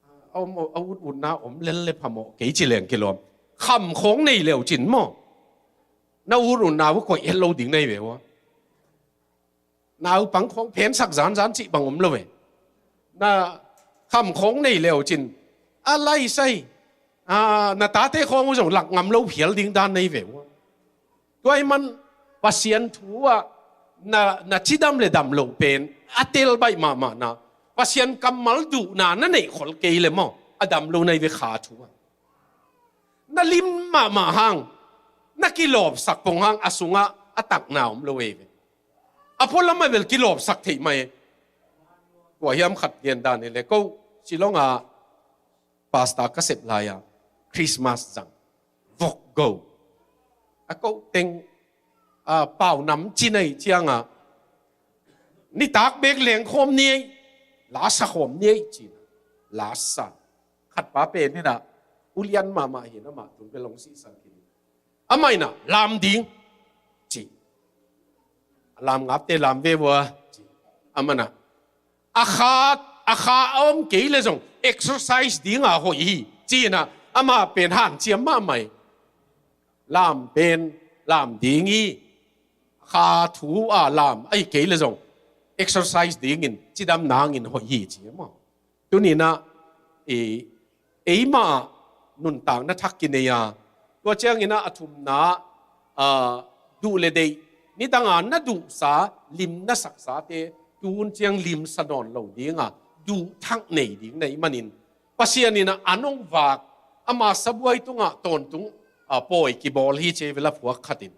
ah, a om, a ut utna om lel le phamawh kei ci leng kilawm. Kham khawng nei leu cin maw, na ut utna uh koih et lo ding na hi ve ua. Naupang khawng phensak zanzan cih bang om lo ve. Na kham khawng nei leu cin a laisai, a, na tate khawng uh zong lak ngam lo phial ding dan na hi ve ua. Tua hi man Pasian thu ah na, na cidam le dam loh pen a tel baih mahmah na, Pasian kammal duhna na neih khol kei le maw, a dam lo na hi ve kha thu ah. Na lim mahmah hang, na kilawpsak pong hang a sungah a takna om lo ei ve. A pualam a bel kilawpsak theih mai. Kua hiam khat gen dan hi le ko Shillong a pastor ka sep lai-a Christmas zang vok go a ko teng, a, pau nam ci nei cianga nitak bek leng khawm ni ei, la sa khawm ni ei ci. La sa khat pa pen hi na, ulian mahmah hi na, mah tun bel hong sihsan hi. Amah ina lam ding ci. A lam ngapte lam ve vua ci. Amah na a kha, a kha a om kei le zong exercise dinga hoih hi ci ina, amah pen hanciam mahmah hi. Lam pen lam ding hi. Kha thu a lam ahi kei le zong exercise dingin cidam nangin hoih hi ci maw. Tuninah i, eimah ah nuntakna thak kinei a, tua cianginah a thumna, a, duh le deih, nidanga na duhsa, lim na saksate tun ciang limsa nawn lo dinga duh thak nei ding na hih manin Pasian inah an hong vak, ama sabuai tungah tawntung, a, pawi kibawl hi ci ei ve la phuak khatin.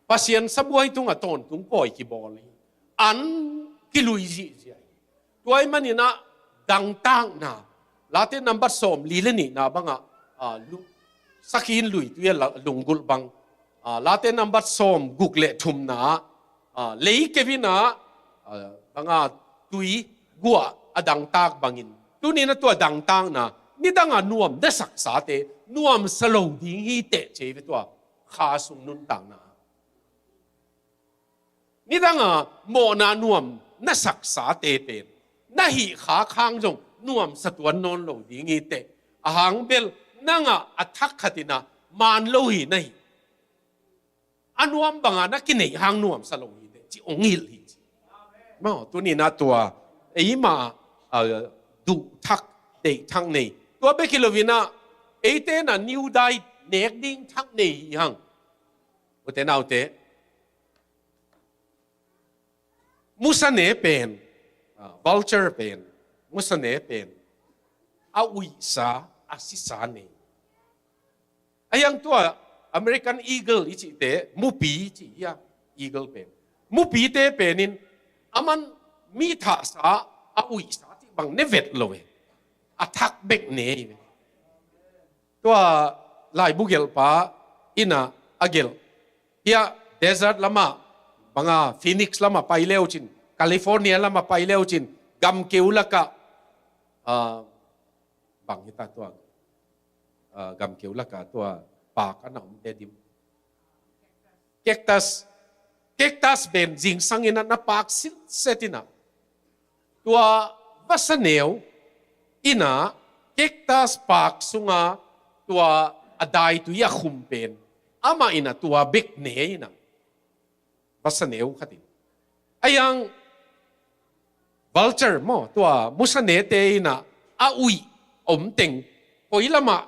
Pasian sabuai tungah tawntung pawi kibawl hi. An kilui zihziah hi. Tua hih maninah dangtakna, Late nambat sawm li le nihna bangah, a, lu-, sakhin lui tui a la-, lunggulh bang, a, Late nambat sawm guk le thumna, a, lei kevinah, a, banga tui guah a dangtak bangin tuninah tua dangtakna, nidanga nuam na saksate nuamsa lo ding hi teh ci ei ve tua kha sung nuntakna. Nidanga mawhna nuam na saksate pen na hih khak hang zong nuamsa tuan nawn lo ding hi teh. Ahang bel nangah a thak khatinah maan lo hi na hi. A nuam banga na kineih hang nuamsa lo hi teh ci hong hilh hi ci. Maw, tuninah tua eimah, a, duh thak, deih thak nei. Tua bek hi loinah eite na niudai nek ding thak nei hi hang. Ute naute, musane pen, a, vulture pen, musane pen a uihsa, a sisa nei. A hiang tua American eagle i cihte, mupi i cih hia, eagle pen. Mupite penin aman mi thahsa a uihsa cih bang ne vet lo e. A thak bek ne hi ve. Tua laibu gelhpa inah a gelh. Hiah desert lamah, banga Phoenix lamah pai leucin, California lamah pai leucin, gamkeu lakah, a, bang hita tua, a, gamkeu lakah tua paak a na omte dim. Cactus, cactus pen zingsangin a na paak silsetin ah. Tua vasa neu inah cactus paak sunga tua a daitui a khum pen amah in a tua bek ne in a vasa neu khat in. A yang vulture maw, tua musa nete in a, a uih om teng, koi lamah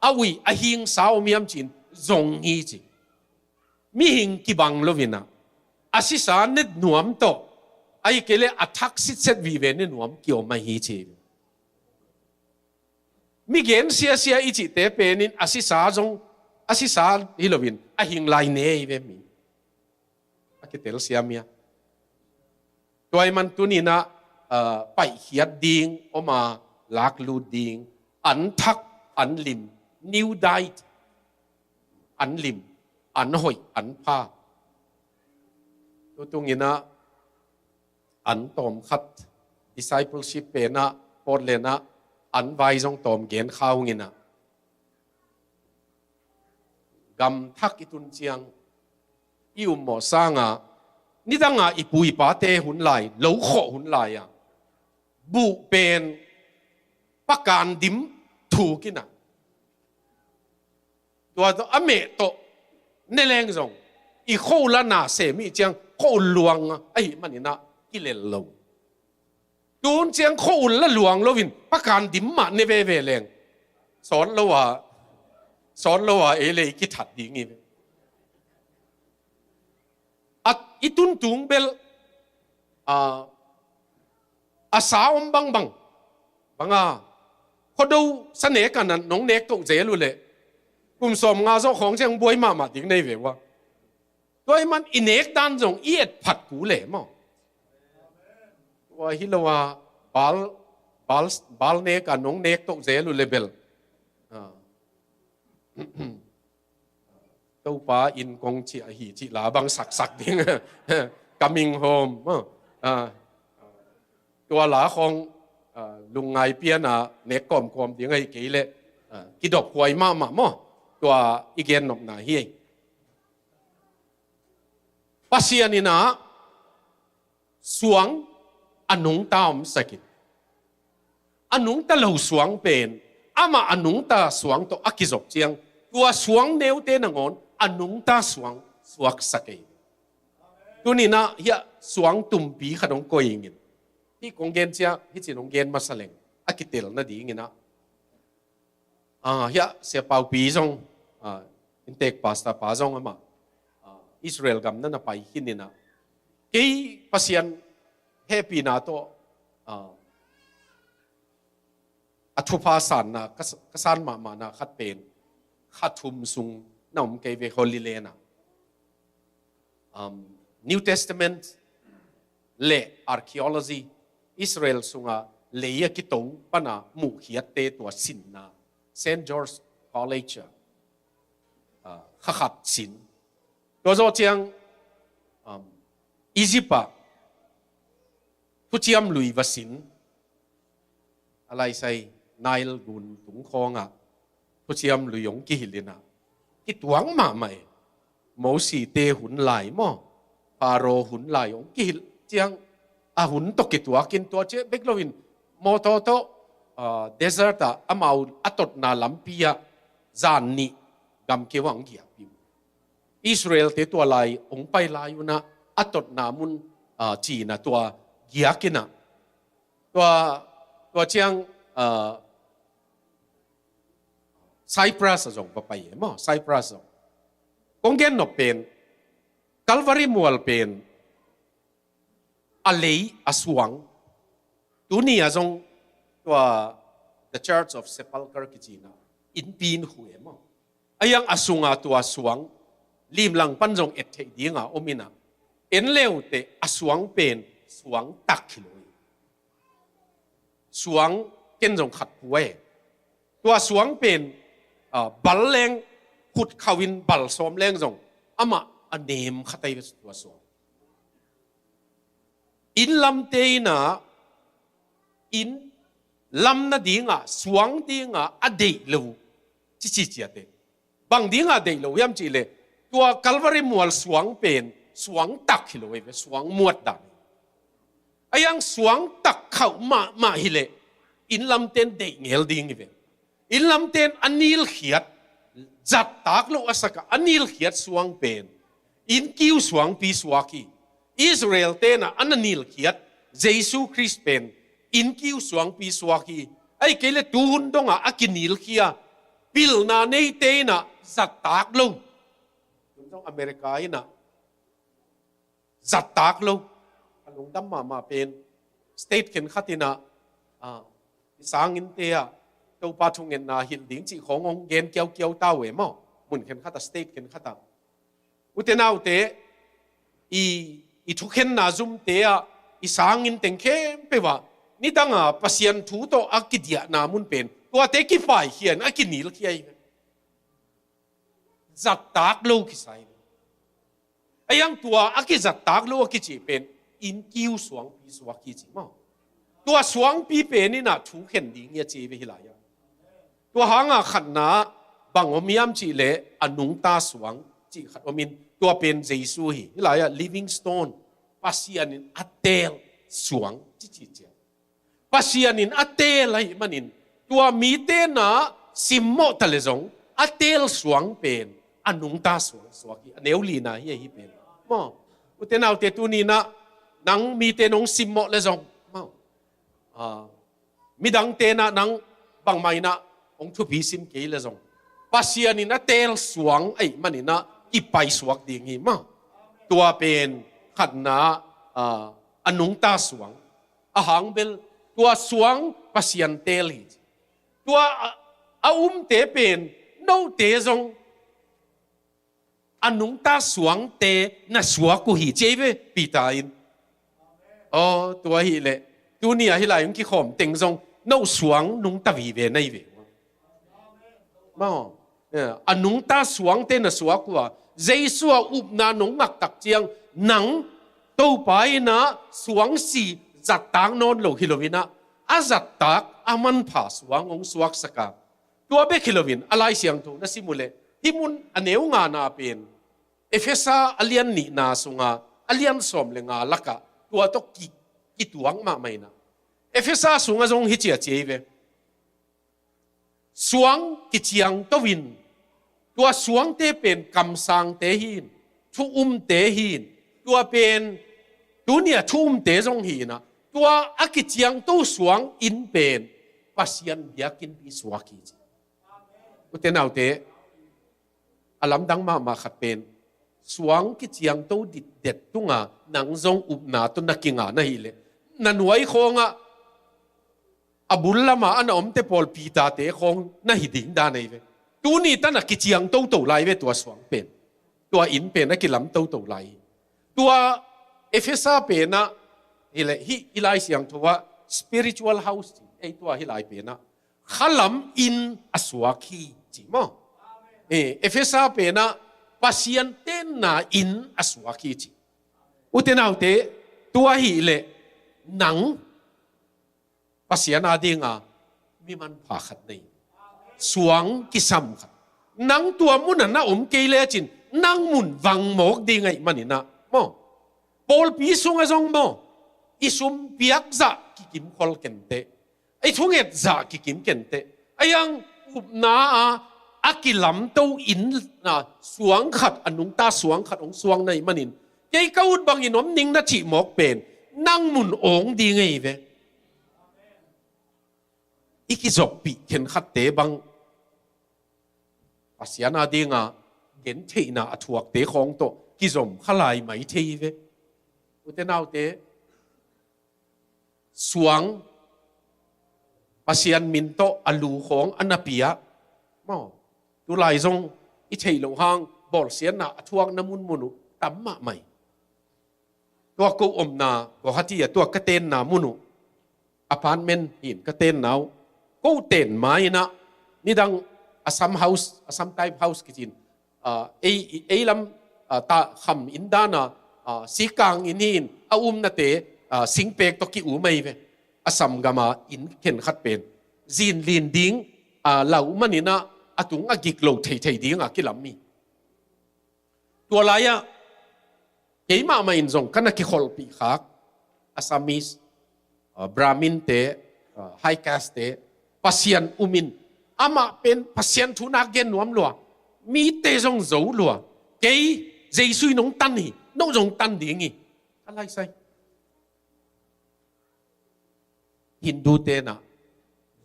a uih a hingsa om hiam ci-in zong hi ci. Mihing kibang lo in a, a sisa ne nuam tawh, ahih kei leh a thak sitset vive ne nuam kiom ahi ci. Mi gen siasia i cihte pen in a sisa zong, a sisa hi lo in a hing lai ne hi ve mi. A kitel siam hia. Tua ahih man tuni in a, ah, paihkhiat ding om a, laklut ding, an thak, an lim, new diet, an lim, an hoih, an pha. Tutung in a, an tawm khat, discipleship pen a, Portland a, an vai zong tawm gen kha ung in a. Gam thak i tun ciang, i um mawh sang a, nidang a i pu i pate hun lai, lo khawh hun lai a, buh pen pakan dim thuk in a, tua tawh a meh tawh ne leng zong, i khua-ul a na sem i ciang khua-ul luang ahih man in a kilel lo. Tun ciang khua-ul la luang lo in pakan dim mah ne veve leng, sawt lo a, sawt lo a ei le ei kithat ding hi ve. A, i tun tung bel, a, a sa om bangbang, bang a, khuado sa nek a nong nek toh zel uh leh, kum sawmnga zawh khawng ciang buai mahmah ding nei ve ua. Tua ahih man i nek dan zong i et phat kul e maw. Tua hi lo a, bal, bal, bal nek a nong nek toh zel uh leh bel, ah, Topa inn kong cih ahi cih la bang saksak ding. Coming home, ah, tua la khawng, ah, lungngai pian a nek kawmkawm ding ahih kei leh, ah, kidop huai mahmah maw. Tua i gen nopna hi. Pasian in a suang a nungta omsak in, a nungta lo suang pen amah a nungta suang tawh a kizop ciang, tua suang neute nangawn a nungta suang suaksak ei. Tuni in a hiah suang tumpi khat hong koih ing in. Hih kong gen ciang, hih cin hong gen masa leng a kitel nading in a. Ah, hiah Sia Paupi zong, ah, inntek pastor pa zong amah, ah, Israel gam na na pai khin in a. Kei Pasian hehpihna tawh, ah, a thupha sanna, ka, ka san mahmahna khat pen, kha thum sung na om kei ve Holy Land a. Um, New Testament le archaeology, Israel sunga lei a kito pana muhkhiatte tua sinna, Saint George College a, ah, kha khat sin. Tua zawh ciang, um, Egypt ah thuciam lui va sin. A laisai Nile gun tung khawngah thuciam lui hong kihilh in a, kituak mahmah e. Mosi te hun lai maw, Pharaoh hun lai hong kihilh ciang, a hun tawh kituak in tua ciang bek lo in mawtaw tawh, ah, desert ah amau a totna lampi ah zan nih gamkeu ah hong giakpih uh. Israel te tua lai hong pai lai un a, a totna mun, ah, cina tua giak in a, tua, tua ciang, ah, Cyprus ah zong va pai e maw, Cyprus zong. Kong gen nop pen, Calvary mual pen a lei a suang, tuni ah zong tua The Church of Sepulchre kici in a, innpi inn khu e maw. A yang a sunga tua suang, limlang pan zong et theih ding a om in a, en leuteh a suang pen suang tak hi lo hi. Suang ken zong khat pua e. Tua suang pen, ah, bal leng khut khauh in bal sawm leng zong amah a nem khat ahi ve tua suang. Inn lamte in a, inn lam nading a, suang ding a, a deih lo, cici ciat e. Bang ding a deih lo hiam cih leh, tua Calvary mual suang pen suang tak hi lo hi ve, suang muat dan. A yang suang tak khauh mahmah hi leh, inn lamte in deih ngel ding hi ve. Inn lamten a nilkhiat, zattak lo a sakah a nilkhiat suang pen innkiu suangpi suak hi. Israel tenah a na nilkhiat Jesu Khrist pen innkiu suangpi suak hi. Ahih kei leh tuhun dongah a kinilkhia pilna neite inah zattak lo. Tung zong America inah zattak lo. A lungdam mahmah pen state khenkhat inah, ah, i sanginnte ah Topa thungetna hilh ding cih khawng hong gen kiaukiau ta uh e maw. Mun khenkhat ah, state khenkhat ah. Ute naute, i, i thukhenna zumte ah i sanginn teng khempeuh ah nidanga Pasian thu tawh a kidiahna mun pen tuate kipaikhian a kinilkhia hi. Zattak lo kisai. A iang tua a kizattak lo a kici pen innkiu suangpi suak hi ci maw. Tua suangpi pen inah thu khen ding hi a ci ve hi lai-ah. Tua hanga khatna bang om hiam cih leh a nungta suang cih khat om in tua pen Jesu hi. Hi lai-ah living stone, Pasian in a teel suang ci ci ciang. Pasian in a teel ahih manin tua mite na simmawh ta le zong a teel suang pen a nungta suang suak hi. A neu lina hi ahi pen maw. Ute naute, tuni inah nang mite nong simmawh le zong maw, ah, midangte na nang bangmah inah hong thupi sim kei le zong Pasian in a teel suang ahih manin ah kipai suak ding hi maw. Tua pen khatna, ah, a nungta suang. A hang bel tua suang Pasian teel hi. Tua a, a umte pen note zong a nungta suangte na suak uh hi ci ei ve Peter in. Aw, tua hi leh tuni a hi lai hong kikhawm teng zong no suang nungta vive na hi ve. Maw, eh, a nungta suangte na suak uh a, Jesu a upna nong ngak tak ciang nang Topa inah suangsi zattak nawn lo hi lo inah a zattak a manpha suang hong suaksak a. Tua bek hi loin a Lai Siangtho na sim uh leh hih mun a neu ngana pen Efesa a lian nihna sunga a lian sawm le nga lakah tua tawh ki, kituak mahmah inah. Efesa sungah zong hi ci a ci ei ve. Suang kiciangto in, tua suangte pen kamsangte hi in, thu umte hi in, tua pen tuni a thu umte zong hi inah, tua a kiciangto suang inn pen Pasian biakinnpi suak hi ci. Ute naute, a lamdang mahmah khat pen suang kiciangto ditdet tunga nang zong upna tawh na kinga na hi leh na nuai khawngah a bul lama a na omte pawl Peter-te khawng na hi ding dan ahi ve. Tuni tan a kiciang toto lai ve tua suang pen. Tua inn pen a kilam toto lai hi. Tua Efesa penah hi leh hih i Lai Siangtho ah spiritual house ci ei, tua hi lai penah khalam inn a suak hi ci maw. Eh, Efesa penah Pasian tenna inn a suak hi ci. Ute naute, tua hi leh nang Pasian a dinga mi manpha khat nei. Suang kisam khat. Nang tua mun a na om kei lecin nang mun vang mawk ding ahih manin ah maw. Pawlpi sungah zong maw, i sum piak zah kikim khol kenteh. I thunget zah kikim kenteh. A iang upna a a kilamto inn a suang khat, a nungta suang khat hong suang na hih manin kei ka ut bangin om ning na cih mawk pen nang mun awng ding ahi ve. I kizopih khenkhatte bang Pasian a dinga gentheihna a thuakte khawng tawh kizom kha lai mai thei ve. Ute naute, suang Pasian min tawh a lu khawng a na pia maw. Tulai zong i theih loh hang bawlsiatna a thuakna munmun uh tam mahmah hi. Tua ko omna Guwahati ah tua ka tenna mun uh apartment hi in ka tenna uh, ko ten ma-in ah nidang Assam House, Assam type house kici in, ah, ei, ei lam, ah, ta kham inn dan a, ah, sikang inn hi in a umnate, ah, singpek tawh ki-um ahi ve. Assam gama inn khenkhat pen zin lin ding, ah, lau manin ah a tung a gik lo theithei ding a kilam hi. Tua lai-ah kei mahmah in zong ka na kikholhpih khak Assamese, ah, Brahmin-te, ah, high caste-te, Pasian um in Amah pen Pasian thu nak gen nuam lua, mite zong zo lua. Kei Jesu in hong tan hi, no zong tan ding hi. Ka laisai. Hindu te na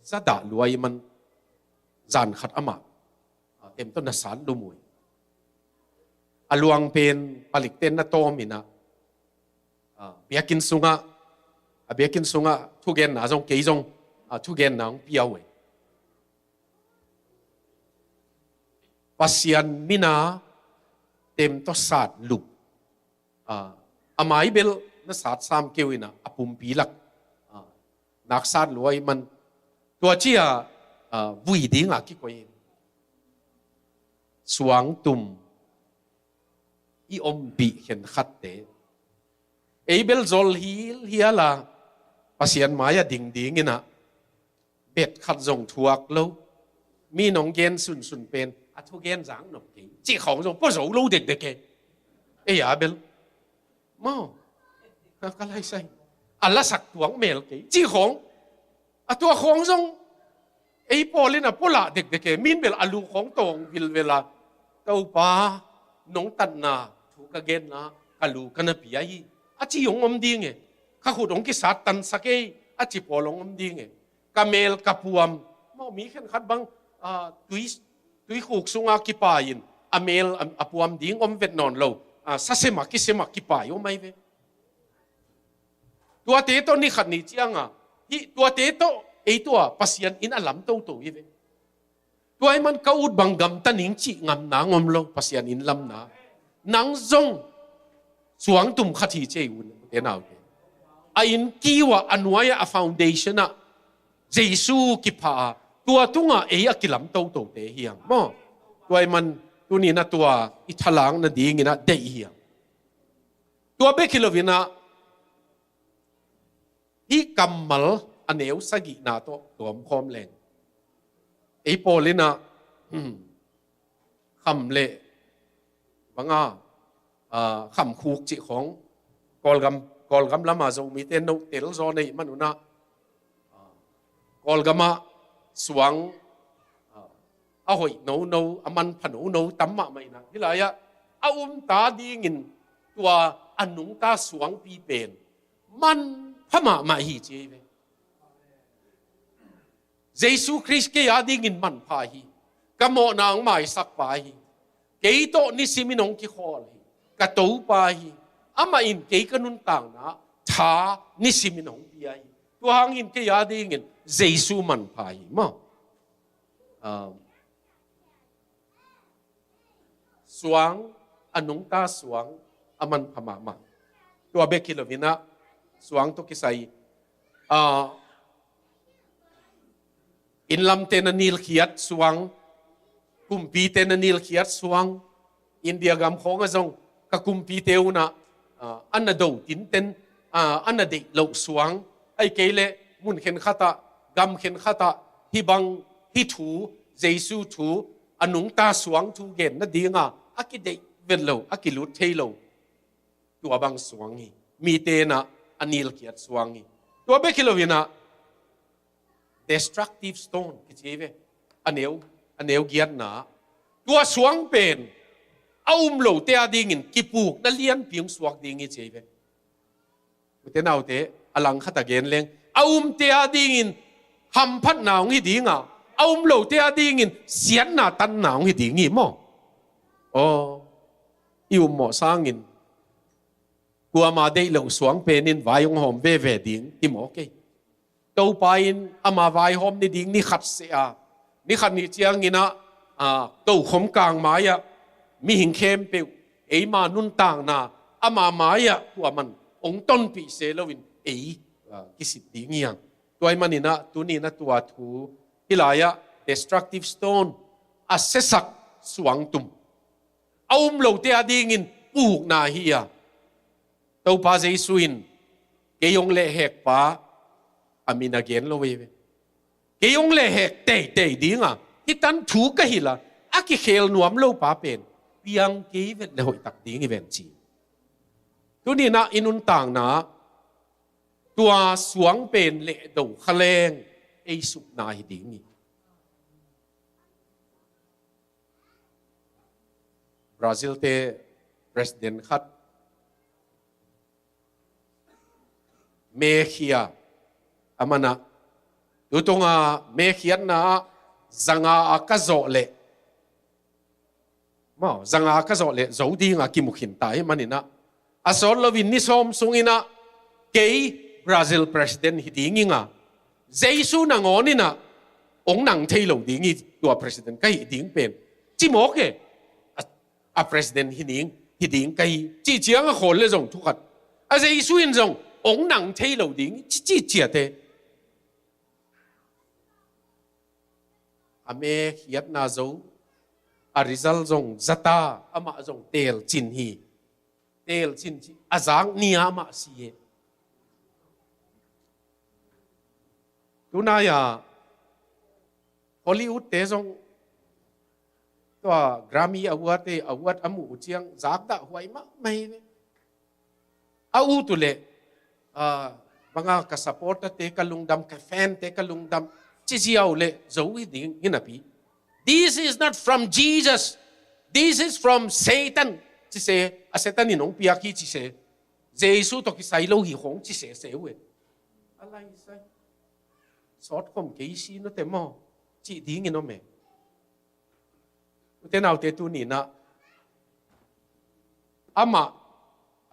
zadah luai man zan khat amah, ah, tem tawh na san lum uh hi. A luang pen palik ten na tawm in ah, ah, biakinn sungah, a biakinn sungah thugenna zong kei zong, ah, thugenna hong pia uh hi. Pasian mina tem tawh sat lup. Ah, a mai bel na sat sam keu in ah, a pumpi lak, ah, nak sat luai man. Tua ci-a, ah, vui ding a kikoih hi. Suangtum i ompih khenkhatte. Ei bel zol hilhial a, Pasian mai-ah ding ding in ah, bet khat zong thuak lo. Mi nong gen sunsun pen, a thugen zang nop kei, cih khawng zong pua zo lo dekdek e. Ei a bel. Maw. Ka laisai. A lasak tuak mel kei, cih khawng. A tua khawng zong ei pawl in a pua lah dekdek e. Min bel a lu khawng tawng vilvel a, Topa, nong tatna thu ka genna, ka lu ka na pia hi, a ci hong om ding e. Ka khut hong kisat tansak e, a ci pawl hong om ding e. Ka mel ka puam. Maw, mi khenkhat bang, ah, tui, tuikhuk sunga kipai in a mel a, a puam ding om vet nawn lo. Ah, sasem a kisem a kipai om ahi ve. Tuate tawh ni khat ni cianga, hih tuate tawh ei tua Pasian inn a lam toto hi ve. Tua ahih man ka ut bang gamta ning cih ngamna hong om lo, Pasian inn lamna. Nang zong suangtum khat hi ci ei, u te nau te. A inn kiu ah, a nuai ah, a foundation ah Jesu kipha a, tua tungah ei a kilam totote hi hang maw. Tua ahih man tuni-in ah tua i thalang nadingin ah deih hi hang. Tua bek hi lo-in ah, hih kammal a neu sagihna tawh tuamkhawm leng, ei pawl in ah, hmm, kham le banga, ah, khamkhuk cih khawng, Kawlgam, Kawlgam lama Zomite note tel zaw na hih manun ah, ah, Kawlgam ah suang, ah, a hoih nono, a manpha nono tam mahmah in ah, hih lai-ah a umta dingin tua a nungta suangpi pen manpha mahmah hi ci hi ve. Jesu Khrist kei a dingin manpha hi. Ka mawhna hong maisakpa hi. Kei tawh nisimin hong kikhawl hi. Ka Topa hi. Amah in kei ka nuntakna tha nisimin hong pia hi. Tua hangin kei a dingin Jesu manpha hi maw. Um, suang, a nungta suang a manpha mahmah. Tua bek hi lo-in ah, suang tawh kisai, ah, innlamte na nilkhiat suang, kumpite na nilkhiat suang, India gam khawngah zong ka kumpite un ah, ah, a na do tinten, ah, a na deih loh suang, ahih kei leh mun khenkhat ah, gam khenkhat ah, hih bang, hih thu, Jesu thu, a nungta suang thu gen nadinga a kideih vet lo, a kilut thei lo. Tua bang suang hi. Mite in ah a nilkhiat suang hi. Tua bek hi lo-in ah, destructive stone kici hi ve. A neu, a neu giatna. Tua suang pen a um lote a dingin kipukna lianpi hong suak ding hi ci hi ve. U te nau te, a langkhat a gen leng, a umte a dingin hamphatna hong hi ding a, a um lote a dingin siatna tanna hong hi ding hi maw. Aw, i um mawh sangin kuama deih loh suang pen in vai hong hawm veve ding hi maw kei. Topa in ama vaihawm ni ding ni khat seh a, ni khat ni ciangin ah, ah, tokhom kang mai-ah mihing khempeuh eima nuntakna ama mai-ah kuaman hong tonpih se loin ei, ah, kisit ding hi hang. Tua ahih manin ah tuni-in ah tua thu, hih lai-ah destructive stone, a siasak suangtum, a um lote a dingin pukna hi a, Topa Jesu in kei hong lehhekpa a min a gen lo hi ve. Kei hong lehhek teitei ding a, hih tan thu ka hilh a, a kikhel nuam lopa pen piang kei vet le hoihtak ding hi ven ci. Tuni-in ah i nuntakna tua suang pen lehdo kha leng ei supna hi ding hi. Brazil te president khat, mekhia a manah, tutunga mekhiatna ah zanga a ka zawh leh, mau, zanga ka zawh leh zo dinga kimukhin ta hi maninah, a sawt loin ni sawm sunginah kei Brazil president hi ding inga, Jesu nangawninah ong nang thei lo ding hi, tua president ka hih ding pen, ci mawk e. A, a president hi ning, hi ding ka hi, cih ciang a khawl le zong thukhat, a Jesu in zong ong nang thei lo ding hi, ci, ci ciate. A mekhiatna zo, a result zong zata, amah zong telcin hi. Telcin ci, a zak ni-a amah si e. Tunai-a Hollywood te zong tua Grammy Award te award a muh uh ciang zakdah huai mahmah hi ve. A ut uh leh, ah, banga ka supporter te ka lungdam, ka fan te ka lungdam, ci ziau leh zo hi ding hi napi. This is not from Jesus. This is from Satan. Ci se, a Satan in hong piak hi ci se. Jesu tawh kisai lo hi khong ci se se uh e. A lai sai. Sawt khom kei si nute maw, cih dingin om e. Ute naute, tuninah amah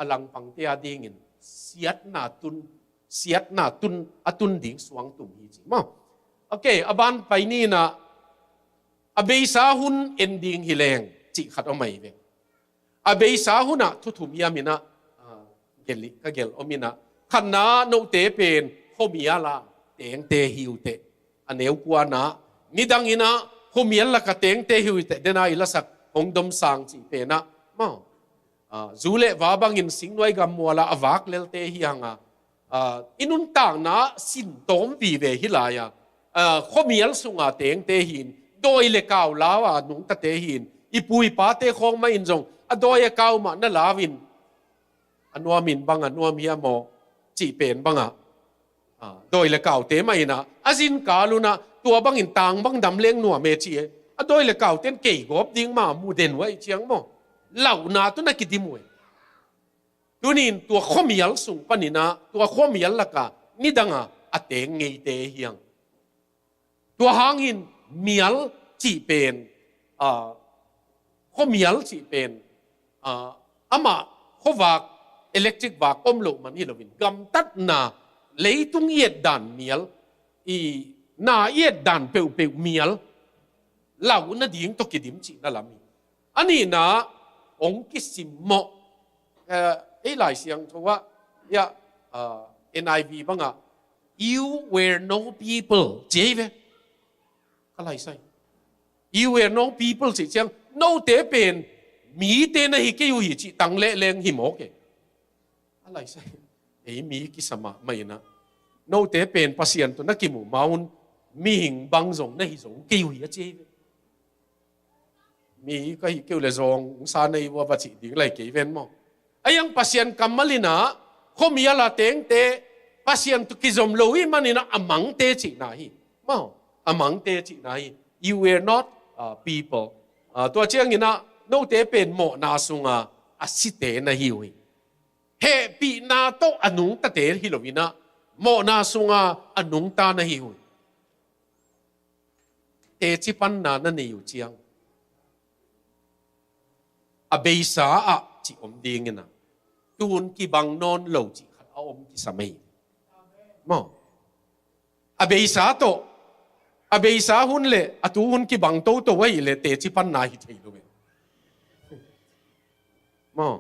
a langpangte a dingin siatna tun, siatna tun, a tun ding suangtum hi ci maw. Ok, a ban pai ninah a beisa hun en ding hi leng cih khat om ahi ve. A beisa hunah thu thum hiam inah, ah, gelh, ka gelh om inah, khatna note pen khuamial a tengte hi uh teh. A neu kuana, nidang inah khuamial laka tengte hi uh teh, dena i lasak hong domsang cih penah, mau, ah, zu le va bangin singnuai gammuala a vak lelte hi hanga, ah, i nuntakna sin tawm vive hi lai-a, ah, khuamial sunga tengte hin, dawi le kau lau a nungtate hin, i pu i pate khawng mah in zong a dawi a kau mah na lau in, a nuamin bang a nuam hiam aw cih pen bangah, ah, dawi le kaute mah inah a zinkal unah tua bangin tang bang dam leng nuam e ci e. A dawi le kauten kei gawp ding mah mu den uh ahih ciang maw, lauhna tawh na kidim uh e. Tunin tua khuamial sung paninah, tua khuamial laka nidanga a teng ngeite hiang. Tua hangin mial cih pen, ah, khuamial cih pen, ah, amah khuavak, electric vak om loh man hi loin, gamtatna, leitung i etdan mial, i na i etdan peuhpeuh mial, lauh nading tawh kidim cihna lam hi. A nihna, hong kisimmawh, eh, ei Lai Siangtho ah, ya, ah, N I V bangah, "You were no people," ci hi ve. Ka lai sai. "You were no people," cih ciang, note pen mite na hi kei uh hi cih tang leh leng hi mawk e. A lai sai. Ei mi kisa mahmah inah, note pen Pasian tawh na kimuh ma-un mihing bang zong na hi zo kei uh hi a ci hi ve. Mi ka hih kei uh le zawng sa nei uh a va cih ding lai kei ven maw. A iang Pasian kammal inah khuamial a tengte, Pasian tawh kizom lo hi maninah a mangte cihna hi. Maw, a mangte cihna hi. "You were not, uh, people." Ah, tua cianginah note pen mawhna sunga a site na hi uh hi. Hehpihna tawh a nungtate hi loinah mawhna sunga a nungta na hi uh hi. Teci panna na nei uh ciang, a beisa ah cih om dinginah, tun kibang nawn lo cih khat a om kisam ei. Maw. A beisa tawh, a beisa hun le a tu hun kibang toto ahih leh teci panna hi thei lo e. Maw.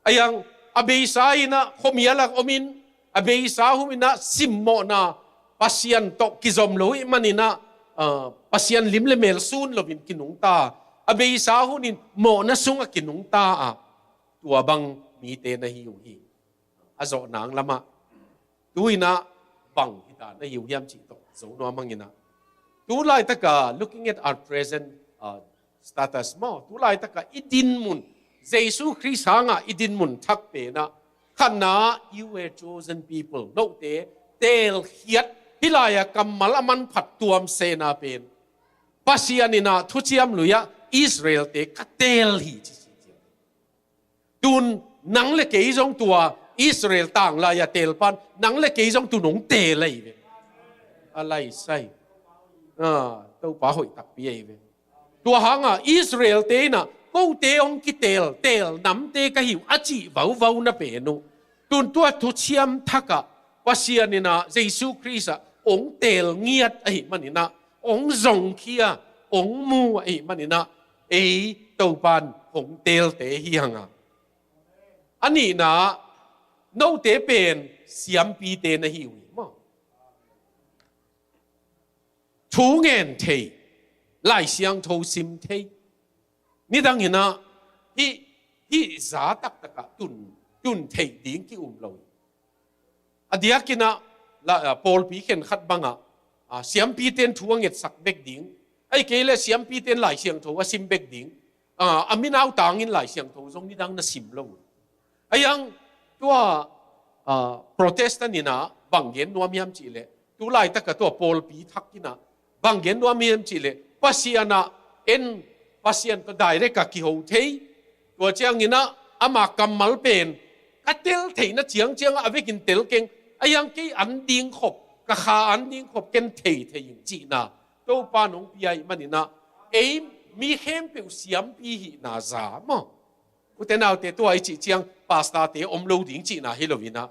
A iang, a beisa inah khuamial a omin, a beisa hun inah simmawhna, Pasian tawh kizom lo ih maninah, ah, Pasian lim le mel sun loin kinungta, a beisa hunin mawhna sungah kinungta ah, tua bang mite na hi uh hi. A zawh nang lamah, tu inah bang hita na hi uh hiam cih tawh zo nuam hanginah, tu laitaka, looking at our present, uh, status maw, tu laitaka i dinmun, Jesu Khrist hangah i dinmun thak penah, khatna, "You were chosen people," note teelkhiat, hih lai-a kammal a manphat tuam sehna pen, Pasian inah thuciam lui-ah Israel-te ka teel hi ci, ci, ci. Tun nang le kei zong tua Israel tanglai-a teel pan nang le kei zong tun hong teel ahi ve. A laisai. Ah, Topa hoih takpi ahi ve. Tua hangah Israel-te in ah kote hong kiteel, teel namte ka hi uh a cih vauvau na pen uh. Tun tua thuciam thakah Pasian in ah Jesu Khrist ah hong teel ngiat ahih manin ah, hong zongkhia, hong mu ahih manin ah, ei Topan hong teelte hi hang a. A nihna, note pen siampite na hi uh hi maw? Thu ngen thei, Lai Siangtho sim thei. Nidang in ah hih, hih za taktakah tun, tun theih ding ki-um lo hi. A diakin ah la, ah, pawlpi khenkhat bangah, ah, siampite in thu a ngetsak bek ding, ahih kei leh siampite in Lai Siangtho a sim bek ding, ah, a minautangin Lai Siangtho zong nidang na sim lo. Ahi hang tua, ah, Protestant in ah bang gen nuam hiam cih leh, tu laitakah tua pawlpi thak in ah bang gen nuam hiam cih leh, Pasian ah en, Pasian tawh direct ah kiho thei. Tua ciangin ah ama kammal pen ka tel theihna ciangciang ah a vekin tel keng. Ahi hang kei an ding khop, ka kha an ding khop ken thei thei ing cihna Topa in hong pia ahih manin ah, ei mi khempeuh siampi hihna za maw? Ute naute, tua i cih ciang pastor-te om lo ding cihna hi lo in ah,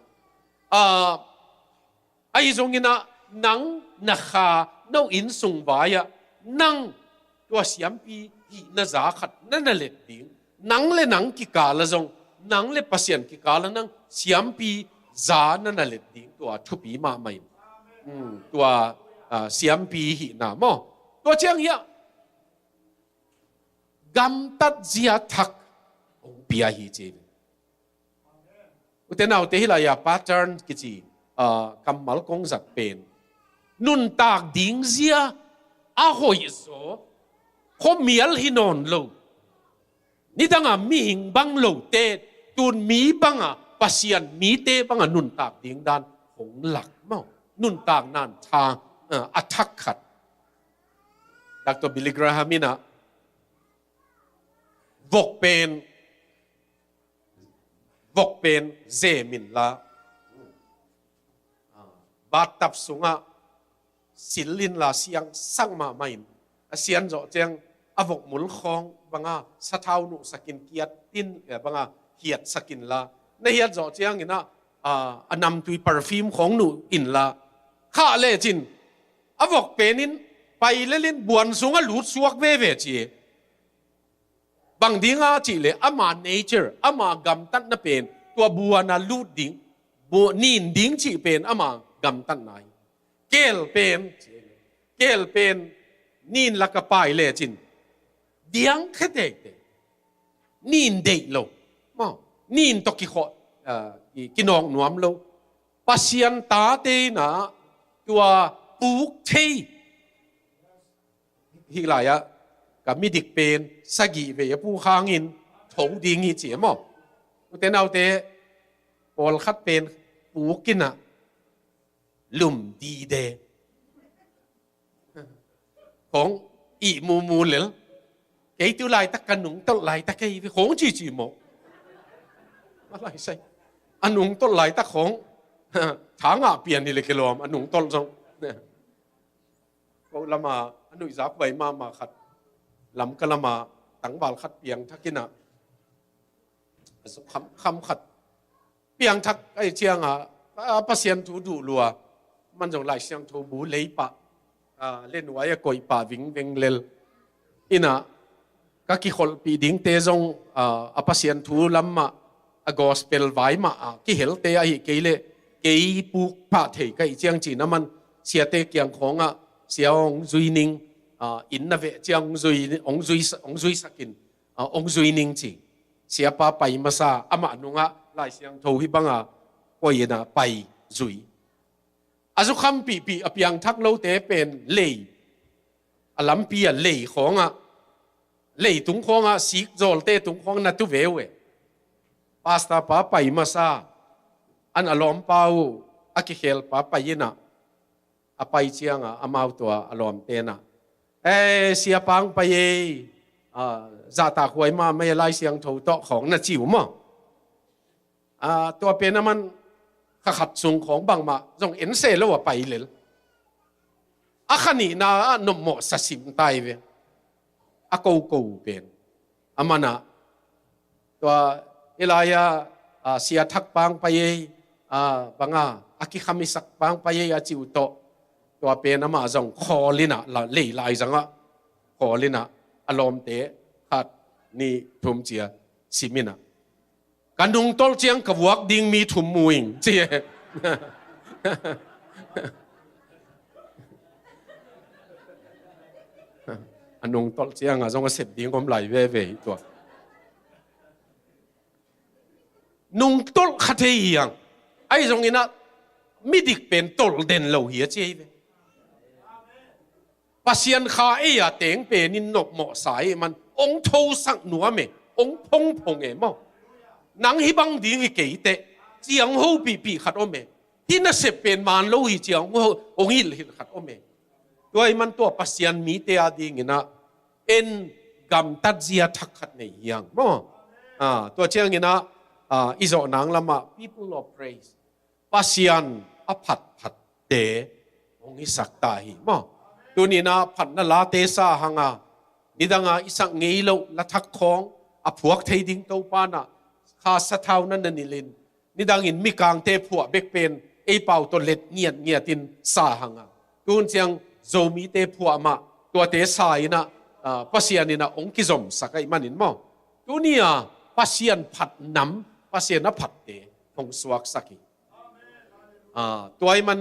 ah, ahi zongin ah nang na kha, no innsung vai-ah nang tua siampi hihna za khat na na let ding, nang le nang kikal ah zong, nang le Pasian kikal ah nang siampi za na na let ding, tua thupi mahmah in. Hmm, tua, ah, siampi hihna maw? Tua ciang hiah gamtat zia thak hong pia hi ci. Ute naute, hih lai-a pattern kici, ah, kammal kong zat pen nuntak ding zia a hoih zaw, khuamial hi nawn lo, nidangah mihing bang lote, tun mi bangah, Pasian mite bangah nuntak ding dan hong lak maw? Nuntak nan tha, ah, a thak khat. Doctor Billy Graham in ah vok pen, vok pen zem inla, ah, bathtub sungah sil inla, siangsak mahmah in, a sian zawh ciang a vok mul khawng banga sathau nuhsak in, kiat in, eh, banga hiatsak inla, na hiat zawh ciangin ah, ah, a namtui perfume khawng nuh inla, khah lecin a vok pen in pai lel in buan sungah lut suak veve ci. Bang dinga cih leh ama nature, ama gamtatna pen tua buana lut ding, bu-, nin ding cih pen ama gamtatna hi. Keel pen, keel pen nin laka pai lecin diang khe teitei. Nin deih lo maw? Nin tawh kikhawh, ah, ki-, kinawk nuam lo. Pasian tate in ah tua puk thei. Hih lai-ah ka midik pen sagih vei a puk hangin tho ding hi ci maw? Ute naute, pawlkhat pen puk in ah lum dide khawng ih mumu lel. Kei tu laitak ka nungtolh laitak kei hi khawng cici maw? A laisai. A nungtolh laitak khawng tha ngah pian hi le kilawm, a nungtolh zong. Ko lama a nuihzak vai mahmah khat, Lamka lama tangval khat piangthak in ah, a zuk khamkham khat piangthak ahih ciangah, a, Pasian thu duh lua, man zong Lai Siangtho bu lei pah, a, le nuai a koih pah vingveng lel. In ah ka kikholhpih dingte zong, a, a Pasian thu lam mah, a gospel vai mah a kihelte ahih kei leh kei puk pah thei ka hih ciang cih na man, siate kiang khawngah sia hong zui ning, a, inn na veh ciang hong zui, hong zui, hong zuisak in, a, hong zui ning ci. Siapa pai masa, amah nungah Lai Siangtho hih banga koih in ah pai zui. A zukhampihpih a piangthak lote pen lei, a lampi ah lei khawngah, leitung khawngah, sikzawlte tung khawng na tu ve uh e. Pastor pa pai masa, an a lawmpa uh a kikhelpa pai in ah, a pai ciangah amau tua a lawmte in ah, "Eh, siapa hong pai ei, ah, zahtakhuai mahmah ei, Lai Siangtho tawh," khawng na ci uh maw? Ah, tua pen a man kha khat sung khawng bangmah zong en se lo a pai lel. A kha nihna ah nopmawh sa sim tai ve. A koko pen a man ah tua i lai-a, ah, sia thak pang pai ei, ah, banga a kikhamisak pang pai ei a ci uh tawh, tua pen amah zong khawl in ah, la, lei lai zangah khawl in ah, a lawmte khat, nih, thum cia sim in ah, ka nungtolh ciang ka vuak ding mi thum mu ing, ci e. A nungtolh ciangah zong a sep ding om lai veve hi tua. Nungtolh kha thei hi hang. Ahi zongin ah midik pen tolh den lo hi a ci hi ve. Pasian kha ei a teng pen in nopmawh sa ei man, ong thosak nuam e, ong phongphong e maw. Nang hi bang ding hi kei teh, ciang hopihpih khat om e. Hih nasep pen man lo hi ciang ong hilhhilh khat om e. Tua hi man tua Pasian mite a dingin ah en gamtat zia thak khat nei hi hang maw. Ah, tua ciangin ah, ah, i zawh nang lamah people of praise, Pasian a phatphatte hong hisak ta hi maw. Tuni-in ah phatna late sa hang a, nidanga i sak ngei loh lathak khawng a phuak thei ding Topa in ah kha sathau na na nilhin, nidangin mikangte phuah bek pen ei pau tawh let ngiatngiat in sa hang a, tun ciang Zomite phuah mah tuate sa in ah, ah, Pasian in ah hong kizomsak ahih manin maw. Tuni-a Pasian phat nam, Pasian a phatte hong suaksak hi. Ah, tua ahih man,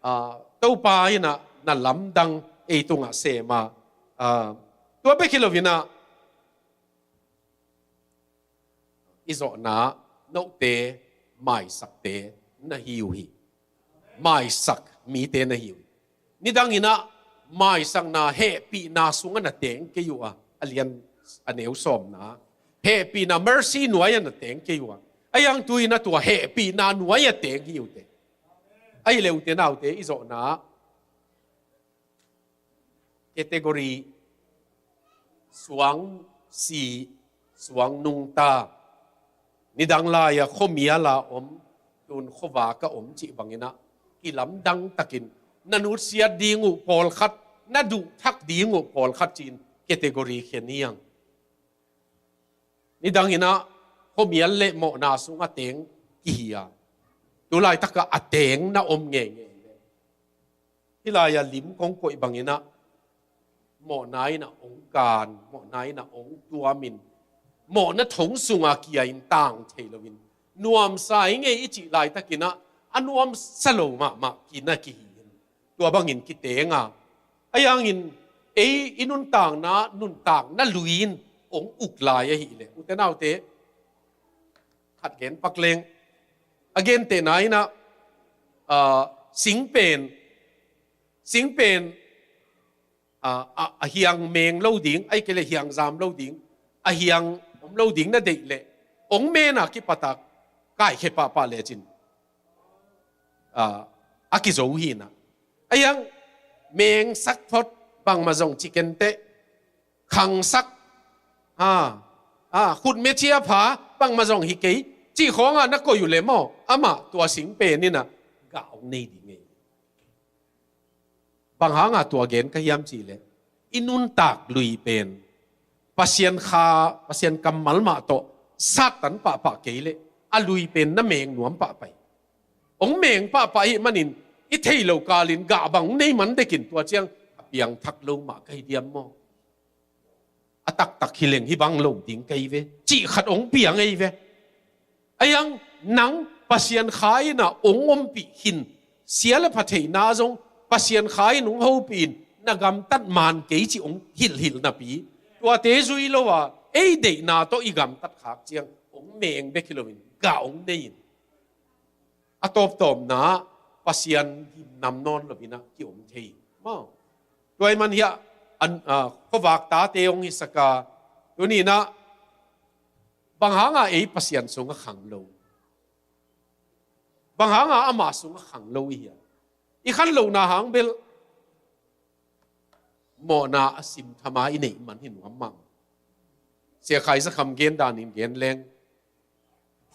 ah, Topa in ah na lamdang ei tungah sem a, ah, tua bek hi lo-in ah i zawhna note maisakte na hi uh hi. Maisak mite na hi uh hi. Nidangin ah maisakna hehpihna sungah na teng kei uh a, a lian a neu sawmna, hehpihna mercy nuai-ah na teng kei uh a, a hang tu-in ah tua hehpihna nuai-ah teng hi uh teh. Ahi leh ute naute, i zawhna category, suang si, suang nungta, nidang lai-a khuamial-a om, tun khuavak-a om cih bangin ah kilamdang takin na nutsiat ding uh pawlkhat, na duhthak ding uh pawlkhat ci-in category khen hi hang. Nidangin ah khuamial le mawhna sungah teng kihi a, tu laitakah a teng na om ngeingei. Hih lai-a lim kong koih bangin ah mawhna in ah ong kan, mawhna in ah ong tuamin, mawhna thong sungah kia-in tang thei loin, nuamsa i ngei i cih laitakin ah a nuamsa lo mahmah ki na kihi in, tua bangin kiteng a, a hangin ei i nuntakna, nuntakna lui in ong uk lai ahih leh, ute naute, khat gen pak leng. A gentehna in ah, ah, singpen, singpen, ah, a, a hiang meng lo ding, ahih kei leh hiang zam lo ding, a hiang om lo ding na deih leh, ong men a kipat a kaikhia pahpah lecin, ah, a kizo hi in ah. A hiang mengsak phot, bangmah zong ci ken teh, khangsak, ha, ha, khutme cia pha, bangmah zong hi kei, cih khawngah na koih uh leh maw, amah tua singpen in ah gah ong nei ding ei. Bang hangah tua gen ka hiam cih leh, i nuntak lui pen Pasian kha, Pasian kammal mah tawh satan pahpah kei leh, a lui pen na meng nuam pahpah hi. Ong meng pahpah ahih manin i theih loh kalin gah bang ong nei man dekin, tua ciang a piangthak lo mah ka hi diam maw? A taktak hi leng hih bang lo ding ka hi ve, cih khat ong piang ei ve. A hiang nang Pasian kha in ah ong ompih khin, sia le pha theihna zong Pasian kha in ong hopih in, na gamtat man kei cih ong hilhhilh napi, tuate zui lo a, ei deihna tawh i gamtat khak ciang ong meng bek hi loin gah ong nei in, a tawptawpna Pasian gimnam nawn loin ah ki-om thei maw. Tua ahih man hiah, an, ah, khuavak tate hong hisak a, tuni-in ah bang hanga ei Pasian sungah khang lo, bang hanga ama sungah khang lo i hiam? I khan lohna hang bel mawhna a simtham a i neih man hi nuam mah. Sia Khai Za Kham gen danin gen leng,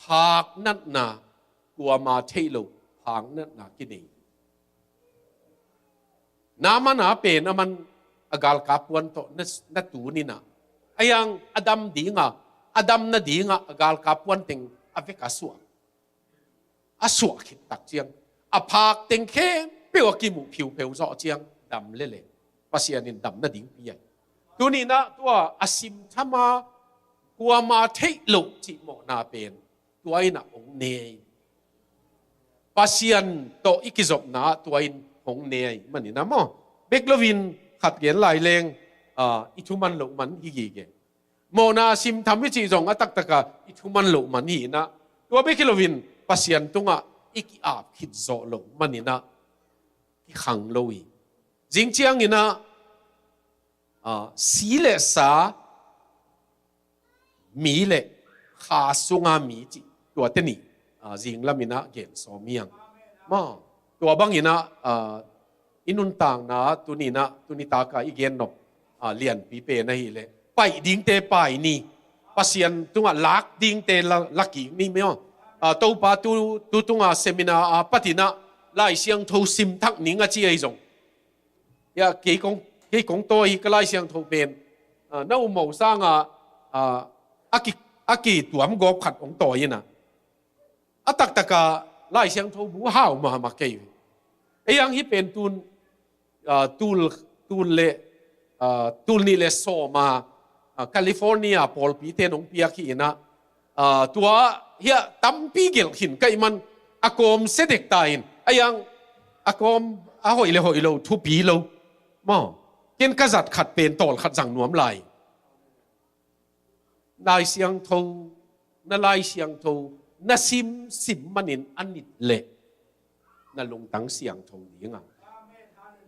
phak natna, kuama theih loh phak natna kinei. Naaman a pen aman a galkap puan tawh na, na tun in ah, a yang a dam ding a, a dam nading a, a galkap puan teng a vek a suah, a suah khit tak ciang, a phak teng khempeuh a kimuh phiupheu zawh ciang dam lele, Pasian in dam nading pia hi. Tuni in ah tua a simtham a kuama theih loh cih mawhna pen tua in ah hong ne hi. Pasian tawh i kizopna ah tua in hong ne hi. Manin ah maw, bek loin khat gen lai leng, ah, i thuman loh man hi gige. Mawhna simtham i cih zong a taktak a i thuman loh man hi in ah, tua bek hi loin Pasian tungah i ki-ap khit zawh loh manin ah kikhang lo hi. Zing ciangin ah, ah, si le sa, mi le kha sunga mi cih tuate nih, ah, zinglam in ah gen sawm hi hang. Maw, tua bangin ah, ah, i nuntakna tuni in ah, tuni tak a i gen nop, ah, lianpi pen ahih leh, pai dingte pai ni, Pasian tungah lak dingte la, la kik ni maw. Ah, Topa tu, tu tunga seminar a pat in ah Lai Siangtho sim thak ning a ci ahi zong, ya, kei kong, kei kong tawi hi, ka Lai Siangtho pen, ah, na um mo sanga, ah, a ki, a kituam gawp khat hong tawi in ah, a taktak a Lai Siangtho bu hau mahmah kei ve. Ei ang hi pen tun, ah, tul, tul le, ah, tul nih le sawm a, ah, California pawlpi ten hong piak hi in ah, ah, tua hiah tampi gelh khin ka hih man a kawm sia dek ta in, a yang a kawm a hoih le hoih lo, thupi lo. Maw, ken ka zat khat pen tawl khat zang nuam lai. Lai Siangtho, na Lai Siangtho na sim sim manin a nit leh na lungtang siangtho ding a,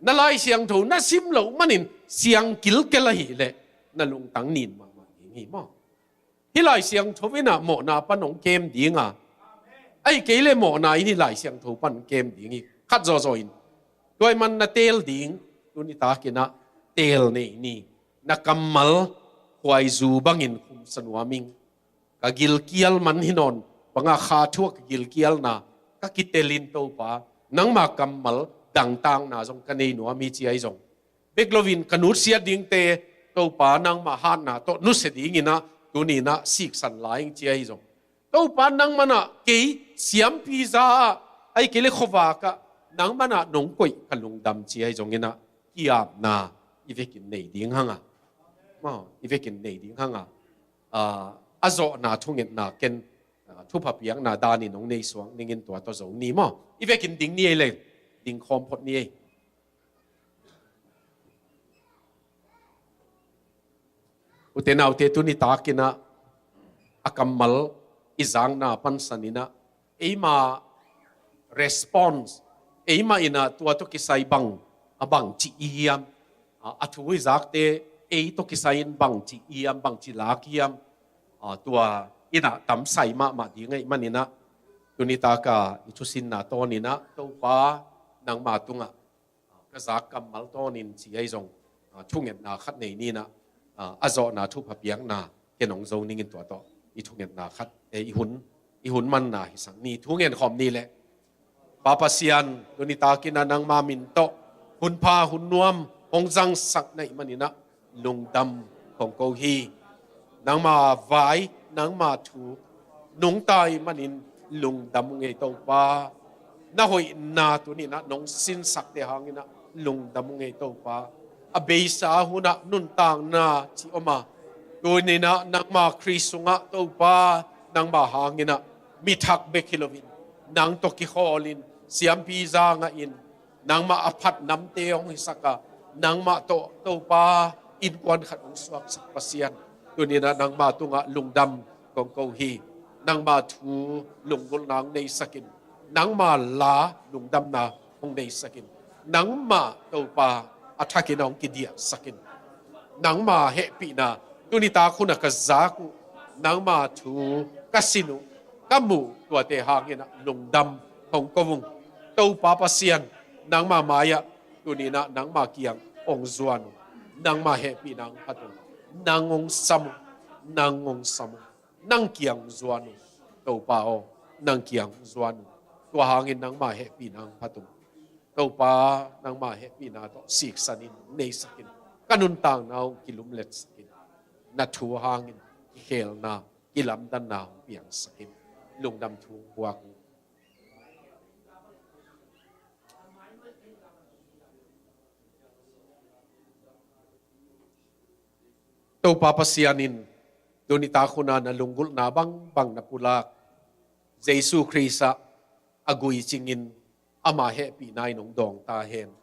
na Lai Siangtho na sim loh manin siang kilkel ahih leh na lungtang nin mahmah ding hi maw. Hih Lai Siangtho in ah mawhna pan hong kem ding a, ahih kei leh mawhna in hih Lai Siangtho pan hong kem ding hi. Khat zawzaw in, tua ahih man na teel ding, tuni tak in ah teel nei ni. Na kammal khuaizu bangin khumsa nuam ing. Ka gilkial man hi nawn banga kha thu a ka gilkialna ka kitel in Topa, nangma kammal dangtakna zong ka nei nuam hi ci ahi zong, bek loin ka nutsiat dingte Topa nangma hatna tawh nusia ding in ah tuni in ah siksan lai ing ci ahi zong, Topa nangman ah kei siampi za ah, ahih kei leh khuavak ah nangman ah nong koih ka lungdam ci ahi zong in ah, ki-apna i vekin nei ding hang a, maw, i vekin nei ding hang a, ah, a zawhna thungetna ken, ah, thupha piakna danin hong nei suak ning in tua tawh zo ni maw. I vekin ding ni ei le, ding khawm phot ni ei. U te nau te, tuni tak in ah a kammal i zakna pansan in ah eima response, eima in ah tua tawh kisai bang, a bangci i hiam, a, a thu i zakte ei tawh kisai in bangci i hiam, bangci lak hiam, a, tua in ah tamsai mahmah ding ahih man in ah tuni tak a i thusinna tawn in ah Topa nangma tungah, a, ka zak kammal tawn in ci ahi zong, a, thungetna khat nei ni in ah, a, a zawhna thupha piakna ken hong zo ning in tua tawh i thungetna khat, eh, i hun, i hun manna hisak ni. Thungen khawm ni leh. Pa Pasian, tuni tak in ah nangma min tawh hun pha hun nuam hong zangsak na hih man in ah lungdam kong ko hi. Nangma vai, nangma thu nungta ahih manin lungdam ung ei Topa. Na hoihna tuni in ah nong sinsakte hang in ah lungdam ung ei Topa. A beisa hun ah nuntakna cih om a, tuni in ah nangma Khrih sungah Topa, nangma hang in ah mi thak bek hi loin nang tawh kikhawl in, siampi za ngah in, nangmah a phat namte hong hisak a, nangmah tawh Topa innkuan khat hong suaksak Pasian, tuni in ah nangma tungah lungdam kong ko hi. Nangma thu lunggulhna hong neisak in, nangma la lungdamna hong neisak in, nangmah Topa a thak in ah hong kidiahsak in, nangma hehpihna tuni tak hun ah ka zak uh, nangma thu ka sin uh, ka muh tuate hang in ah lungdam hong ko ung. Topa Pasian, nangma mai-ah tuni in ah nangma kiang hong zuan uh, nangma hehpihna hong phat uh, nang hong sam uh, nang hong sam uh, nang kiang hong zuan uh. Topa aw, nang kiang zuan un. Tua hangin nangmah hehpihna hong phat un. Topa, nangmah hehpihna tawh siksanin neisakin, ka nuntakna hong kilumletsakin, na thu hangin kikhelna, kilamdanna hong piangsakin, lungdam thu hong puak un. Topa Pasian in tuni tak hun a na lunggulhna bangbang na pulak Jesu Khrist ah a gui cingin ama hehpihna in hong dawng ta hen.